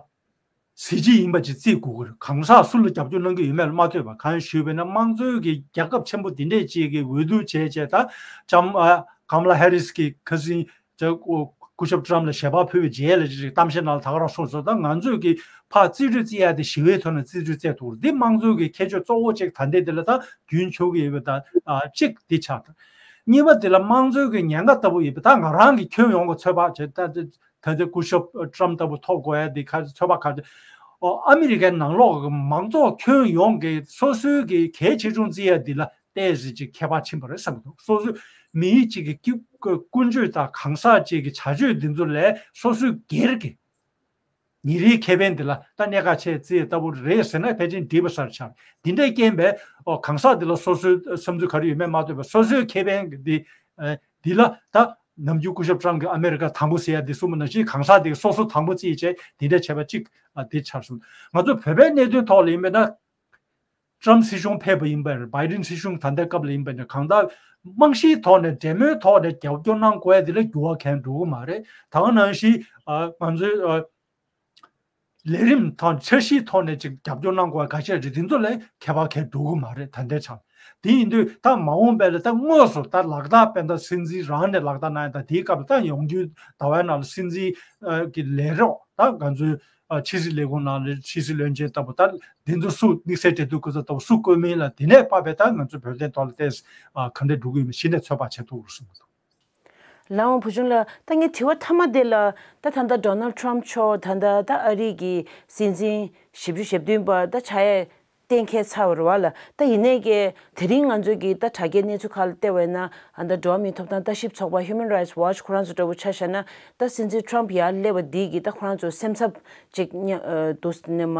གཟི་བརྗིད་ཡིན་པ་ཅིག་བརྩི་དགོས་ཀྱི་རེད། གང་ཟག་སུ་ལ་རྒྱབ་སྐྱོར་གནང་གི་ཡོད་མེད་ལ་མ་ལྟོས་པར། གང་ཞུས་པ་ན་དམངས་གཙོའི་གི་རྒྱལ་ཁབ་ཆེན་པོ་འདི་འདྲས་ཅིག་གི་འོས་བསྡུ་བྱས་བྱས་ད་ལྕམ་ཨ་ཀམ་ལ་ཧེ་རིས་ཀྱི་ཁ་སང་ཅིག་ སྐུ་ཞབས་ཊམ་ལ་ཞལ་པར་ཕུལ་བའི་རྗེས་ལ་ཅིག་གཏམ་བཤད་ནང་ལ་ད་ག་རང་གསུངས་སོང་། ད་ང་ཚོས་ཀྱི་ཕར་རྩིས་སྤྲོད་རྩིས་ཡ་དེ་ཞི་བའི་ཐོག་ནས་རྩིས་སྤྲོད་རྩིས་ཐུབ། འདི་དམངས་གཙོའི་གི་ཁྱད་ཆོས་གཙོ་བོ་གཅིག་ད་ལྟའི་དེ་ལ་ད་རྒྱུན་འཁྱོངས་ཀྱི་ཡོད་པ་ད་གཅིག་འདི་ཆགས་ད། གཉིས་པ་དེ་ལ་དམངས་གཙོའི་གི་ཉེན་ཁ་ལྟ་བུ་ཡོད་པ་ད་ང་རང་གི་ཁྱོན་ཡོངས་ཀྱི་ཚོད་དཔག་བྱས་ད། ད་ལྟ་སྐུ་ཞབས་ཊམ་ལྟ་བུ་ཐོབ་དགོས་ཡ་འདི་ཁ་ཚོད་དཔག་ཁ་ཨོ་ཨ་མི་རི་ཀའི་ནང་ལོགས་ཀྱི་མང་ཚོགས་ཁྱོན་ཡོངས་ཀྱི་སོ་སོའི་གི་གལ་ཆེ་ཆུང་བརྩི་ཡ་འདི་ལ་ཏོག་ཙམ་ཅིག་ཁྱད་པར་ཕྱིན་པ་རེད་བསམ་གྱི་འདུག་སོ་སོའི་མི་ཡིས་ཅིག་གི་ཀུན་སྤྱོད་དང་གང་ཟག་ཅིག་གི་བྱ་སྤྱོད་འདི་ཚོ་ལས་སོ་སོའི་སྒེར་གྱི་ཉིན་རེའི་ཁེ་ཕན་འདི་ལ་ད་གནད་འགག་ཆེ་བརྩི་ཡ་ལྟ་བུ་རེད་ཟེར་ན་ཕལ་ཆེར་འགྲིག་པ་སར་ཆགས། འདི་འདྲའི་རྐྱེན་པས་ཨོ་གང་ཟག་འདི་ལ་སོ་སོའི་བསམ་ཚུལ་ག་རེ་ཡོད་མེད་མ་ལྟོས་པར་སོ་སོའི་ཁེ་ཕན་འདི་འདི་ལ་ད་ནམ་རྒྱུན་སྐུ་ཞབས་ཊམ་གྱིས་ཨ་མེ་རི་ཀ་དང་པོ་ཟེར་ཡ་འདི་གསུངས་པ་ནང་བཞིན་གང་ཟག་འདི་སོ་སོ་དང་པོ་བརྩིས་བྱས་འདི་འདྲ་བྱས་པ་གཅིག་འདི་ཆགས་སོང་། ང་ཚོ་བོད་པའི་གནད་དོན་ཐོག་ལ་ཡིན་པས་ན། ཊམ་སྲིད་གཞུང་ཕེབས་པ་ཡིན་པས་རེད། བྷའི་ཌེན་སྲིད་གཞུང་ད་ལྟའི་སྐབས་ལ་ཡིན་པས་ན་གང་ལྟར་རྨང་གཞིའི་ཐོག་ནས་འབྲེལ་མོལ་ཐོག་ནས་རྒྱབ་སྐྱོར་གནང་དགོས་ཡ་འདི་ལ་འགྱུར་བ་གང་ཡང་འགྲོ་གི་མ་རེད། ད་ག་ནང་བཞིན་ང་ཚོའི་ལས་རིམ་དང་འཆར་གཞིའི་ཐོག་ནས་ཅིག་རྒྱབ་སྐྱོར་གནང་དགོས་པ་འགའ་ཤས་རེད། དེ་ཚོ་ལ་ཁྱད་པར་གང་འགྲོ་གི་མ་རེད་ད་ལྟའི་ཆར། དེ་ཡིན་དུས་ད་མ་འོངས་པ་ལ་ད་དངོས་སུ་ད་ལག་བསྟར་དཔེར་ན་སྲིད་འཛིན་རང་ནས་ལག་བསྟར་གནང་ཡ་ད་དེའི་སྐབས་ལ་ད་ཡོང་རྒྱུའི་ཟླ་བའི་ནང་ལ་སྲིད་འཛིན་གྱི་ལས་རོགས་ད་ང་ཚོའི་ཕྱི་སྲིད་ལས་ཁུངས་ནང་ལ་ཕྱི་སྲིད་བློན་ཆེན་ལྟ་བུ་ད་དེ་ཚོ་སུ་དམིགས་བསལ་འབྲེལ་མཐུད་སྐུ་ཚབ་ལྟ་བུ་སུ་བསྐོས་མིན་ལ་དེ་ནས་དཔག་པའི་ད་ང་ཚོའི་བོད་དོན་ཐོག་ལ་ཏོག་ཙམ་ག་འདྲ་འགྲོ་གི་ཡོད་མེད་གཞི་ནས་ཚོད་དཔག་བྱེད་ཐུབ་ཀྱི་རེད་གསུངས་འདུག་ལགས་འོང་བུ་ཆུང་ལགས། ད་ངའི་དྲི་བ་མཐའ་མ་དེ་ལ་ད་ད་ལྟ་ཌོ་ནལ་ཊམ་མཆོག་ད་ལྟ་ད་ཨ་རི་གི་སྲིད་འཛིན་ཞེ་བདུན་པ་ད་ཆགས་ཡས་གཏན་འཁེལ་ཚར་བ་རེད་བ་ལ། ད་ཡིན་ནའི་གི་དེ་རིང་ང་ཚོས་ཀྱི་ད་དྲ་རྒྱའི་གནས་ཚུལ་ཁག་ལ་བལྟས་པ་ཡིན་ན་ད་འགྲོ་བ་མིའི་ཐོབ་ཐང་ལྟ་ཞིབ་ཚོགས་པ་Human Rights Watch ཁོ་རང་ཚོ་འདྲ་བོ་ཆ་བཞག་ན་ད་སྲིད་འཛིན་ཊམ་ཡར་སླེབས་པ་འདི་གི་ད་ཁོ་རང་ཚོ་སེམས་འཚབ་ཅིག་ཉ་འདུག་ནས་མ་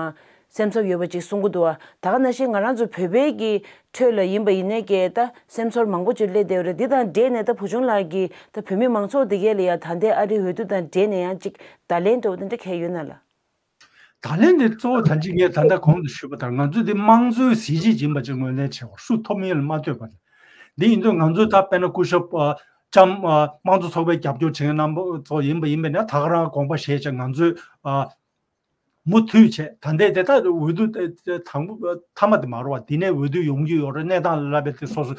སེམས་འཚབ་ཡོད་པ་ཅིག་གསུང་གི་འདུག་བ། ད་ག་ནང་བཞིན་ང་རང་ཚོ་བོད་པའི་གི་ཁྲོད་ལ་ཡིན་པ་ཡིན་ནའི་གི་ད་སེམས་ཚོར་མང་པོ་ཅིག་སླེབས་བསྡད་ཡོད་རེད། འདི་དང་འབྲེལ་ནས་ད་བུ་ཆུང་ལགས་ཀྱིས་ད་བོད་མི་མང་ཚོགས་འདི་གས་ལ་ཡ་ད་ལྟའི་ཨ་རིའི་འོས་བསྡུ་དང་འབྲེལ་ནས་ཡང་ཅིག་བརྡ་ལན་འདྲ་བོ་དེ་འདྲ་གས་ཡོད་ན་ལགས། ད་ལན་དེ་གཙོ་བོ་ད་ཅི་ངས་ད་ལྟ་གོང་དུ་ཞུས་པ་ལྟར་ང་ཚོས་དེ་དམངས་གཙོའི་གཟི་བརྗིད་ཡིན་པ་ཅིག་ངོས་ལེན་བྱེད་དགོས། སུ་ཐོབ་མིན་ལ་མ་ལྟོས་པར། འདི་ཡིན་དུས་ང་ཚོས་ད་དཔེར་ན་སྐུ་ཞབས་ཨ་ལྕམ་ཨ་དམངས་གཙོ་ཚོགས་པའི་རྒྱབ་སྐྱོར་བྱེད་མཁན་རྣམ་པ་ཚོ་ཡིན་པ་ཡིན་པས་ན་ད་ག་རང་དགོངས་པ་བཞེས་བྱས་ང་ཚོས་ཨ་མུ་མཐུད་བྱས་ད་ལྟའི་དེ་ད་འོས་བསྡུ་དང་པོ་མཐའ་མ་དེ་མ་རེད་བ། འདི་ནས་འོས་བསྡུ་ཡོང་རྒྱུ་ཡོད་རེད། གནས་སྟངས་ལ་བསླབ་པའི་དེ་སོ་སོ་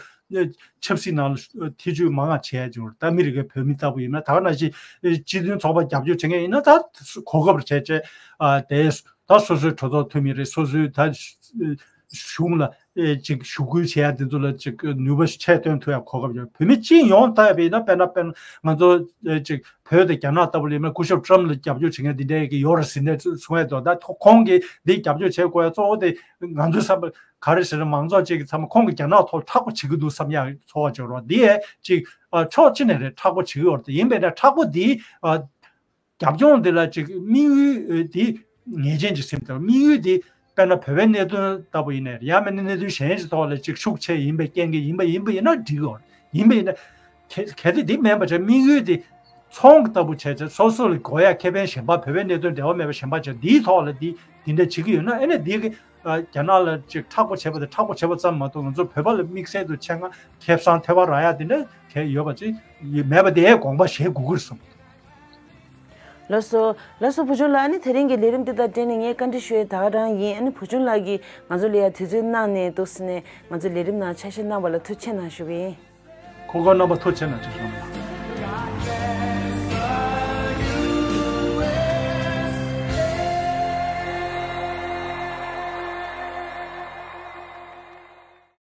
ཆབ་སྲིད་ནང་ལ་ཐེ་བྱུས་མང་ང་བྱས་ཡོད་རེད། ད་ཨ་མི་རི་ཀའི་བོད་མི་ལྟ་བུ་ཡིན་ན་ད་ག་ནང་བཞིན་སྤྱི་མཐུན་ཚོགས་པ་རྒྱབ་སྐྱོར་བྱེད་མཁན་ཡིན་ན་ད་གོ་སྐབས་བྱས་བྱས་ཨ་དེ། ད་སོ་སོའི་གྲོས་ཚོགས་འཐུས་མི་རེད། སོ་སོའི་ད་གཞུང་ལ་ཨེ་ཅིག་ཞུ་སྐུལ་བྱེད་ཡ་དེ་ཚོ་ལ་ཅིག་ནུས་པ་ཆེ་སྟོན་ཐུབ་ཡ་གོ་སྐབས་ཡོད། བོད་མི་སྤྱི་ཡོངས་ལྟ་ཡ་བས་ན་དཔེར་ན་དཔེར་ན་ང་ཚོ་ཨེ་ཅིག་བོད་དང་རྒྱ་ནག་ལྟ་བུ་ལ་ཡིན་ན་སྐུ་ཞབས་ཊམ་ལ་རྒྱབ་སྐྱོར་བྱེད་མཁན་འདི་འདྲའི་གི་ཡོད་རེད་ཟེར་ནས་གསུང་ཡ་འདུག་ད་ཁོང་གིས་འདི་རྒྱབ་སྐྱོར་བྱེད་དགོས་ཡ་གཙོ་བོ་དེ་ང་ཚོའི་བསམ་པ་ག་རེ་ཟེར་ན་མང་ཚོགས་ཅིག་གི་ཚང་མ་ཁོང་གིས་རྒྱ་ནག་ཐོག་མཁྲེགས་པོ་བྱེད་ཀྱི་འདུག་བསམ་ཡ་ཚོར་བ་ཅིག་ཡོད་རེད། འདི་ཡས་ཅིག་ཕྱོགས་གཅིག་ནས་རེད་མཁྲེགས་པོ་བྱེད་ཀྱི་ཡོད་རེད། ཡིན་པས་ན་མཁྲེགས་པོ་འདི་རྒྱབ་ལྗོངས་འདི་ལ་ཅིག་དམིགས་ཡུལ་འདི་ངེས་ཅན་ཅིག་སེམས་ཐག་དམིགས་ཡུལ་འདི་དཔེར་ན་བོད་པའི་གནད་དོན་ལྟ་བུ་ཡིན་ནའི་ཡང་མིན་ན་གནད་དོན་གཞན་ཞིག་ཐོག་ལ་ཅིག་ཤུགས་ཆེ་ཡིན་པའི་རྐྱེན་གྱིས་ཡིན་པ་ཡིན་པ་ཡིན་ན་འགྲིག་གི་ཡོད་རེད། ཡིན་པ་ཡིན་ན་གལ་གལ་ཏེ་འདི་མིན་པ་བྱས་དམིགས་ཡུལ་འདི་ཚོང་ལྟ་བུ་བྱས་བྱས་སོ་སོ་ལ་དགོས་ཡ་ཁེ་ཕན་གཞན་པ་བོད་པའི་གནད་དོན་འབྲེལ་བ་མེད་པ་གཞན་པ་བྱས་འདིའི་ཐོག་ལ་འདི་འདི་འདྲ་བྱེད་ཀྱི་ཡོད་ན་ཨ་ནི་འདི་གི་རྒྱ་ནག་ལ་ཅིག་མཁྲེགས་པོ་བྱེད་པ་དང་མཁྲེགས་པོ་བྱེད་པ་ཙམ་མ་གཏོགས་ང་ཚོ་བོད་པ་ལ་དམིགས་བསལ་དུ་ཆེད་མངགས་ཁེ་བཟང་ཐེ་བ་རག་ཡ་འདི་འདྲ་གལ་ཡོད་པ་ཅིག་མེད་པ་དེ་དགོངས་པ་བཞེས་དགོས་ཀྱི་རེད་བསམ། ལགས་སོ། ལགས་སོ་བུ་ཆུང་ལགས། ཨ་ནི་དེ་རིང་གི་ལས་རིམ་འདི་དང་འབྲེལ་ནས་ངས་བཀའ་འདྲི་ཞུ་ཡས་ད་ག་རང་ཡིན། ཨ་ནི་བུ་ཆུང་ལགས་ཀྱིས་ང་ཚོ་ལ་ཡ་དུས་ཚོད་གནང་ནས་འདུག་ཟེར་ནས་ང་ཚོ་ལས་རིམ་ནང་ཆ་ཤས་གནང་བ་ལ་ཐུགས་རྗེ་གནང་ཞུ་གི་ཡིན། ཁོ་ཁོ་རྣམ་པ་ཐུགས་རྗེ་གནང་ཞུ་གི་ཡིན།